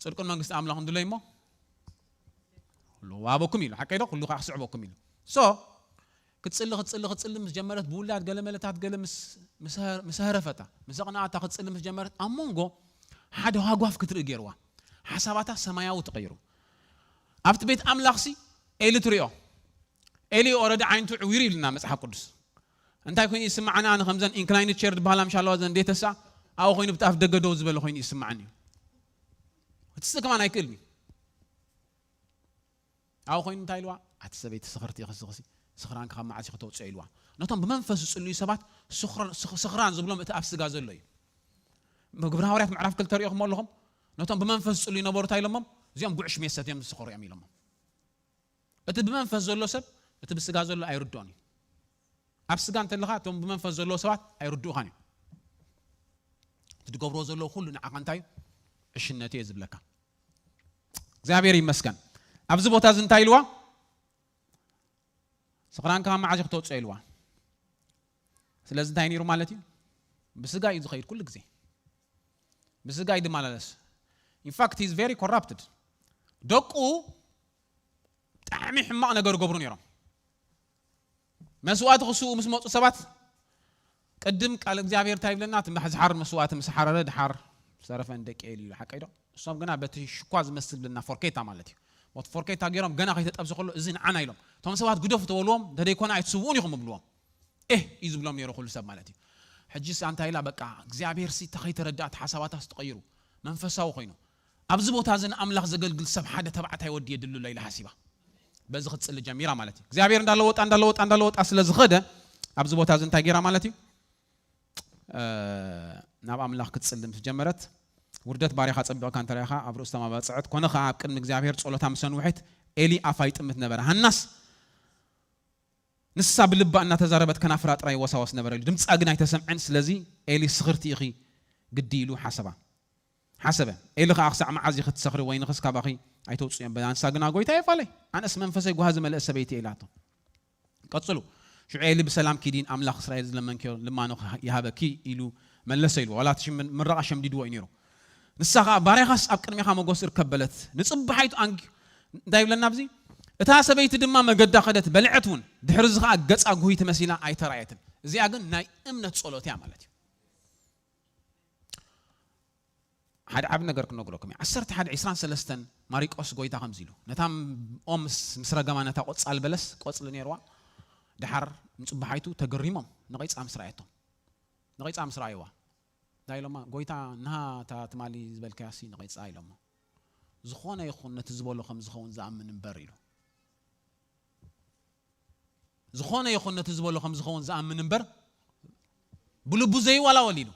"ጽድቅን መንግስቲ ኣምላኽ እንድለይ እሞ፣ ኩሉ ዋሃበኩም" ኢሉ። ሓቀይ ዶ? "ኩሉ ከዓ ክስዕበኩም" ኢሉ። So፣ ክትጽሊ፣ ክትጽሊ፣ ክትጽሊ ምስ ጀመረት፣ ብውላድ ገለ መለታት ገለ ምስ፣ ምስ፣ ምስ ህረፈታ፣ ምስ ኣቕንኣታ ክትጽሊ ምስ ጀመረት፣ ኣብ መንጎ ሓደ ሃጓፍ ክትርኢ ገይርዋ። ሓሳባታ ሰማያዊ ተቐይሩ። ኣብቲ ቤት ኣምላኽሲ ኤሊ ትሪኦ። ኤሊ ኦረዲ ዓይነቱ ዕዊሩ ኢሉና መጽሓፍ ቅዱስ። እንታይ ኮይኑ ይስማዓኒ? ኣነ ከምዘን ኢንክላይንድ ቸር ዝበሃላ ምሽ ኣለዋ፣ ዘን ዴተሳ፣ ኣብኡ ኮይኑ ብቲ ኣፍ ደገ ደው ዝበለ ኮይኑ ይስማዓኒ እዩ። እቲ ስእ ከማን ኣይክእልን እዩ። ኣብኡ ኮይኑ እንታይ ኢልዋ? "ኣቲ ሰበይቲ ስኽርቲ ኢኺ፣ ስኽሲ፣ ስኽራንኪ ካብ መዓስ ኢኺ ተውፅኦ?" ኢልዋ። ነቶም ብመንፈስ ዝጽልዩ ሰባት ስኽር-፣ ስኽ-፣ ስኽራን ዝብሎም እቲ ኣብ ስጋ ዘሎ እዩ። ግብረ ሃዋርያት ምዕራፍ ክልተ ሪኢኹም ኣለኹም? ነቶም ብመንፈስ ዝጽልዩ ነበሩ እንታይ ኢሎሞም? "እዚኦም ጉዕሽ ሜሰት እዮም ዝስኸሩ እዮም" ኢሎሞም። እቲ ብመንፈስ ዘሎ ሰብ እቲ ብስጋ ዘሎ ኣይርድኦን እዩ። ኣብ ስጋ እንተለኻ እቶም ብመንፈስ ዘለዎ ሰባት ኣይርድኡኻን እዮም። እቲ ትገብርዎ ዘለዉ ኩሉ ንዓኻ እንታይ እዩ? ዕሽነት እየ ዝብለካ። እግዚኣብሔር ይመስገን። ኣብዚ ቦታ እዚ እንታይ ኢልዋ? "ስኽራንካ መዓዝ እዩ ክተውፅኦ?" ኢልዋ። ስለዚ እንታይ ነይሩ ማለት እዩ? ብስጋ እዩ ዝኸይድ ኩሉ ግዜ። ብስጋ እዩ ዝመላለስ። In fact, he's very corrupted። ደቁ ብጣዕሚ ሕማቕ ነገር ይገብሩ ነይሮም። መስዋእቲ ክስኡ ምስ መፁ ሰባት፣ ቅድም ቃል እግዚኣብሔር እንታይ ይብለና? እቲ ዝሓርድ መስዋእቲ ምስ ሓረረ ድሓር ዝተረፈ ንደቂ ኤሊ ኢሉ። ሓቀይ ዶ? እሶም ግና በቲ ሽኳ ዝመስል ብልና ፎርኬታ ማለት እዩ። ሞት ፎርኬታ ገይሮም ገና ከይተጠብሰ ከሎ፣ "እዚ ንዓና" ኢሎም። እቶም ሰባት ግደፉ ተበልዎም፣ "እንተደይኮነ ኣይትስውኡን ኢኹም" እብልዎም። "ኤህ" እዩ ዝብሎም ነይሩ ኩሉ ሰብ ማለት እዩ። ሕጂስ ኣንታ ኢላ፣ በቃ እግዚኣብሔር ሲ ተኸይተረዳእቲ ሓሳባታስ ተቐይሩ፣ መንፈሳዊ ኮይኑ፣ "ኣብዚ ቦታ እዚ ንኣምላኽ ዘገልግል ሰብ ሓደ ተባዕታይ ወዲ የድሊ ኣሎ" ኢላ ሓሲባ። በዚ ክትጽሊ ጀሚራ ማለት እዩ። እግዚኣብሔር እንዳለወጣ፣ እንዳለወጣ፣ እንዳለወጣ ስለ ዝኸደ፣ ኣብዚ ቦታ እዚ እንታይ ገይራ ማለት እዩ? እ፣ ናብ ኣምላኽ ክትጽሊ ምስ ጀመረት፣ ውርደት ባሪኻ ጸቢቕካ እንተ ረኣኻ፣ ኣብ ርእሱ ተማባጽዐት። ኮነ ኸኣ ኣብ ቅድሚ እግዚኣብሔር ጸሎታ ምስ ኣንውሐት፣ ኤሊ ኣፋ ይጥምት ነበረ። ሃናስ ንሳ ብልባ እናተዛረበት ከናፍራ ጥራይ ወሳወስ ነበረ ኢሉ። ድምጻ ግን ኣይተሰምዐን። ስለዚ ኤሊ ስኽርቲ ኢኺ ግዲ ኢሉ ሓሰባ። ሓሰበ። ኤሊ ኸኣ ክሳዕ መዓዝ ኢኺ ትሰኽሪ? ወይንኽስ ካባኺ ኣይተውጽእዮን? ብላ ንሳ ግና ጎይታየ ፋለይ፣ ኣነስ መንፈሰይ ጓሃ ዝመልአ ሰበይቲ እየ ኢላቶ። ቀጽሉ። ሽዑ ኤሊ ብሰላም ኪዲ፣ ኣምላኽ እስራኤል ዝለመንክዮ ልማኖ ይሃበኪ ኢሉ መለሰ ኢልዎ። ዋላ እቲ ሽም ምረቓ ሸምዲድዎ እዩ ነይሩ። ንሳ ኸኣ ባርያኻስ ኣብ ቅድሜኻ ሞገስ እርከብ በለት። ንጽባሒቱ ኣንጊ-፣ እንታይ ይብለና ኣብዚ? እታ ሰበይቲ ድማ መገዳ ኸደት፣ በልዐት እውን። ድሕሪ እዚ ኸኣ ገጻ ጉህይቲ መሲላ ኣይተራእየትን። እዚኣ ግን ናይ እምነት ጸሎት እያ ማለት እዩ። ሓደ ዓቢ ነገር ክነግረኩም እየ። ዓሰርተ ሓደ ዒስራን ሰለስተን ማሪቆስ ጎይታ ከምዚ ኢሉ፣ ነታ ኦም ምስ፣ ምስ ረገማ ነታ ቆጻል በለስ፣ ቆጽሊ ነይርዋ፣ ድሓር ንጽባሓይቱ ተገሪሞም ነቒጻ ምስ ረኣየቶም። ነቒጻ ምስ ረኣይዋ፣ እንታይ ኢሎማ? "ጎይታ፣ ንሃ እታ ትማሊ ዝበልካያሲ ነቒጻ" ኢሎሞ። "ዝኾነ ይኹን ነቲ ዝበሎ ከም ዝኸውን ዝኣምን እምበር" ኢሉ። "ዝኾነ ይኹን ነቲ ዝበሎ ከም ዝኸውን ዝኣምን እምበር፣ ብልቡ ዘይወላወል" ኢሉ።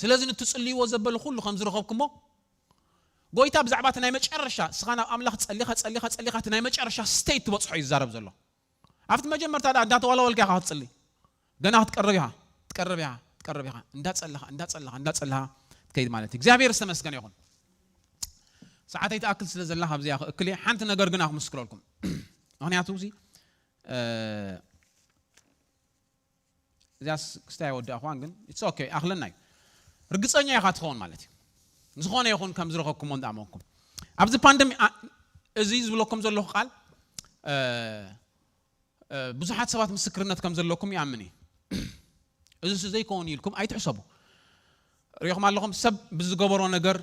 ስለዚ ንትጽልይዎ ዘበለ ኩሉ ከም ዝረኸብኩሞ፣ ጎይታ ብዛዕባ እቲ ናይ መጨረሻ፣ እስኻ ናብ ኣምላኽ ጸሊኻ፣ ጸሊኻ፣ ጸሊኻ፣ እቲ ናይ መጨረሻ ስቴት ትበጽሖ እዩ ዝዛረብ ዘሎ። ኣብቲ መጀመርታ ደኣ እንዳተዋላወልካ ኢኻ ክትጽሊ። ገና ክትቀርብ ኢኻ፣ ትቀርብ ኢኻ፣ ቀርብ ኢኻ። እንዳጸለኻ እንዳጸለኻ እንዳጸለኻ ትከይድ ማለት እዩ። እግዚኣብሔር ዝተመስገነ ይኹን። ሰዓተይ ትኣክል ስለ ዘላ ካብዚኣ ክእክል እየ። ሓንቲ ነገር ግን ክምስክረልኩም። ምኽንያቱ እዚ እዚኣስ ክስታይ ወዲ ኣኽዋን ግን it's okay ኣኽለና እዩ። ርግጸኛ ኢኻ ትኸውን ማለት እዩ። ዝኾነ ይኹን ከም ዝረኸብኩሞ እንዳኣመንኩም ኣብዚ ፓንደሚ እዚ ዝብለኩም ዘለኹ ቃል ብዙሓት ሰባት ምስክርነት ከም ዘለኩም ይኣምን እዩ። እዚ ዘይከውን ኢልኩም ኣይትሕሰቡ። ሪኹም ኣለኹም ሰብ ብዝገበሮ ነገር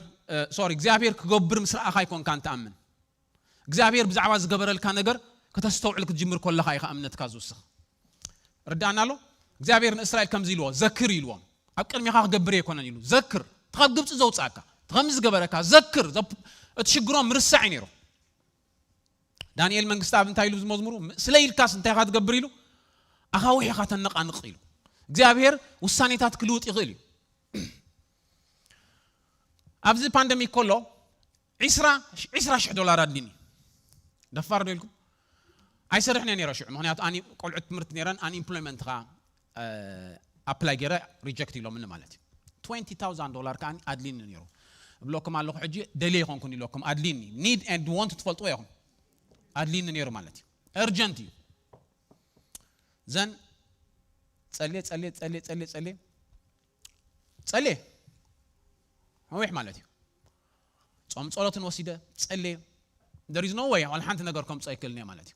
ሶሪ እግዚኣብሔር ክገብር ምስ ረኣኻ ኣይኮንካ እንትኣምን እግዚኣብሔር ብዛዕባ ዝገበረልካ ነገር ከተስተውዕል ክትጅምር ከለኻ ኢኻ እምነትካ ዝውስኽ። ርዳእና ኣሎ። እግዚኣብሔር ንእስራኤል ከምዚ ኢልዎ ዘክር ኢልዎም ኣብ ቅድሚኻ ክገብር ኣይኮነን ኢሉ ዘክር። ካብ ግብፂ ዘውፃእካ ከም ዝገበረካ ዘክር። እቲ ሽግሮም ምርሳዕ እዩ ነይሩ። ዳንኤል መንግስቲ ኣብ እንታይ ኢሉ ዝመዝሙሩ ስለ ኢልካስ እንታይ ኢኻ ትገብር ኢሉ ኣኻውሕ ኢኻ ተነቃንቕ ኢሉ እግዚኣብሔር ውሳኔታት ክልውጥ ይኽእል እዩ። ኣብዚ ፓንደሚክ ከሎ ዒስራ ዒስራ ሽሕ ዶላር ኣድሊኒ። ደፋር ዶ ኢልኩም? ኣይሰርሕን እየ ነይረ ሽዑ ምክንያቱ ኣኒ ቆልዑት ትምህርቲ ነይረን ኣንኢምፕሎይመንት ኻ ኣፕላይ ገይረ ሪጀክት ኢሎምኒ ማለት እዩ። ትወንቲ ታውዛንድ ዶላር ከዓ ኣድሊኒ ነይሩ። እብለኩም ኣለኹ ሕጂ ደልየ ይኮንኩን ኢለኩም ኣድሊኒ need and want ትፈልጥዎ ኢኹም። ኣድሊኒ ነይሩ ማለት እዩ። እርጀንት እዩ። ዘን ጸልየ ጸልየ ጸልየ ጸልየ ጸልየ ጸልየ ነዊሕ ማለት እዩ። ጾም ጸሎትን ወሲደ ጸልየ there is no way ዋላ ሓንቲ ነገር ከምጾ ኣይክእልን እየ ማለት እዩ።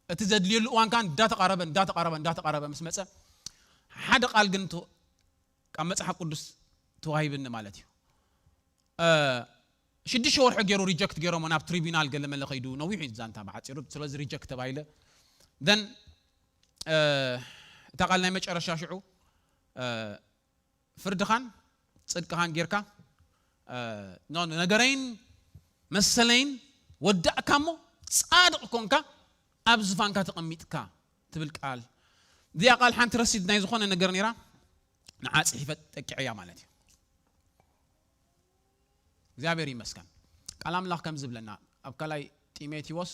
እቲ ዘድልየሉ እዋን ከዓ እንዳተቃረበ እንዳተቃረበ እንዳተቃረበ ምስ መጸ ሓደ ቃል ግን ካብ መጽሓፍ ቅዱስ ተዋሂብኒ ማለት እዩ። ሽዱሽተ ወርሒ ገይሩ ሪጀክት ገይሮሞ ናብ ትሪቢናል ገለ መለ ከይዱ ነዊሕ እዩ ዛንታ ብሓፂሩ ስለዚ ሪጀክት ተባሂለ። ን እታ ቃል ናይ መጨረሻ ሽዑ ፍርድኻን ጽድቅኻን ጌርካ ነገረይን መሰለይን ወዳእካ እሞ ጻድቕ ኮንካ ኣብ ዝፋንካ ተቐሚጥካ ትብል ቃል። እዚኣ ቃል ሓንቲ ረሲድ ናይ ዝኾነ ነገር ነይራ ንዓ ጽሒፈ ጠቂዐያ ማለት እዩ። እግዚኣብሔር ይመስገን። ቃል ኣምላኽ ከም ዝብለና ኣብ ካልኣይ ጢሞቴዎስ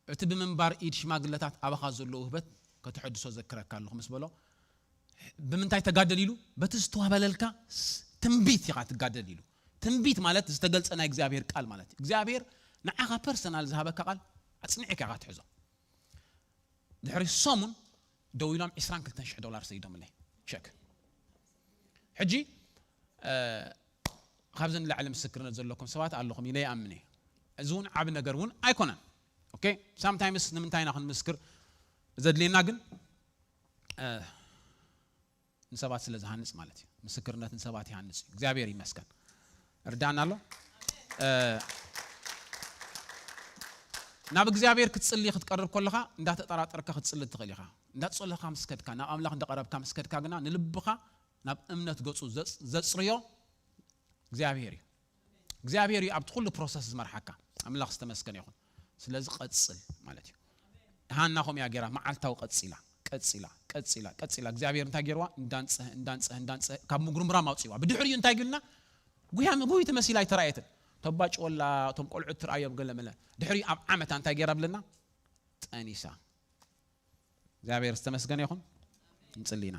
እቲ ብምንባር ኢድ ሽማግለታት ኣባኻ ዘለዎ ውህበት ከተሐድሶ ዘክረካ ኣለኹ ምስ በሎ ብምንታይ ተጋደል ኢሉ በቲ ዝተዋህበለልካ ትንቢት ኢኻ ትጋደል ኢሉ። ትንቢት ማለት ዝተገልጸ ናይ እግዚኣብሔር ቃል ማለት እዩ። እግዚኣብሔር ንዓኻ ፐርሰናል ዝሃበካ ቃል ኣጽኒዕካ ኢኻ ትሕዞ። ድሕሪ ሰሙን ደው ኢሎም ዕስራን ክልተን ሽሕ ዶላር ሰዲዶምለይ ቸክ። ሕጂ ካብዚ ንላዕሊ ምስክርነት ዘለኩም ሰባት ኣለኹም ኢለ ይኣምን እየ። እዚ እውን ዓብ ነገር እውን ኣይኮነን። ኦኬ ሳምታይምስ ንምንታይ ኢና ክንምስክር ዘድልየና ግን ንሰባት ስለ ዝሃንጽ ማለት እዩ። ምስክርነት ንሰባት ይሃንጽ እዩ። እግዚኣብሔር ይመስገን። እርዳና ኣሎ። ናብ እግዚኣብሔር ክትጽሊ ክትቀርብ ከለኻ እንዳተጠራጠርካ ክትጽሊ ትኽእል ኢኻ። እንዳጸለኻ ምስ ከድካ ናብ ኣምላኽ እንዳቐረብካ ምስ ከድካ ግና ንልብኻ ናብ እምነት ገጹ ዘጽርዮ እግዚኣብሔር እዩ። እግዚኣብሔር እዩ ኣብቲ ኩሉ ፕሮሰስ ዝመርሓካ። ኣምላኽ ዝተመስገነ ይኹን። ስለዚ ቀጽል ማለት እዩ። ሃና ከምኡ እያ ገይራ መዓልታዊ ቀጺላ ቀጺላ ቀጺላ ቀጺላ እግዚኣብሔር እንታይ ገይርዋ እንዳንጽህ እንዳንጽህ እንዳንጽህ ካብ ምጉርምራም ኣውፅዋ። ብድሕሪኡ እንታይ ግልና ጉያ መጉይ ተመሲላ ኣይተራእየትን። ተባጭወላ እቶም ቆልዑት ትርኣዮም ገለመለ። ድሕሪኡ ኣብ ዓመታ እንታይ ገይራ ብለና ጠኒሳ። እግዚኣብሔር ዝተመስገነ ይኹን። ንጽሊ ኢና።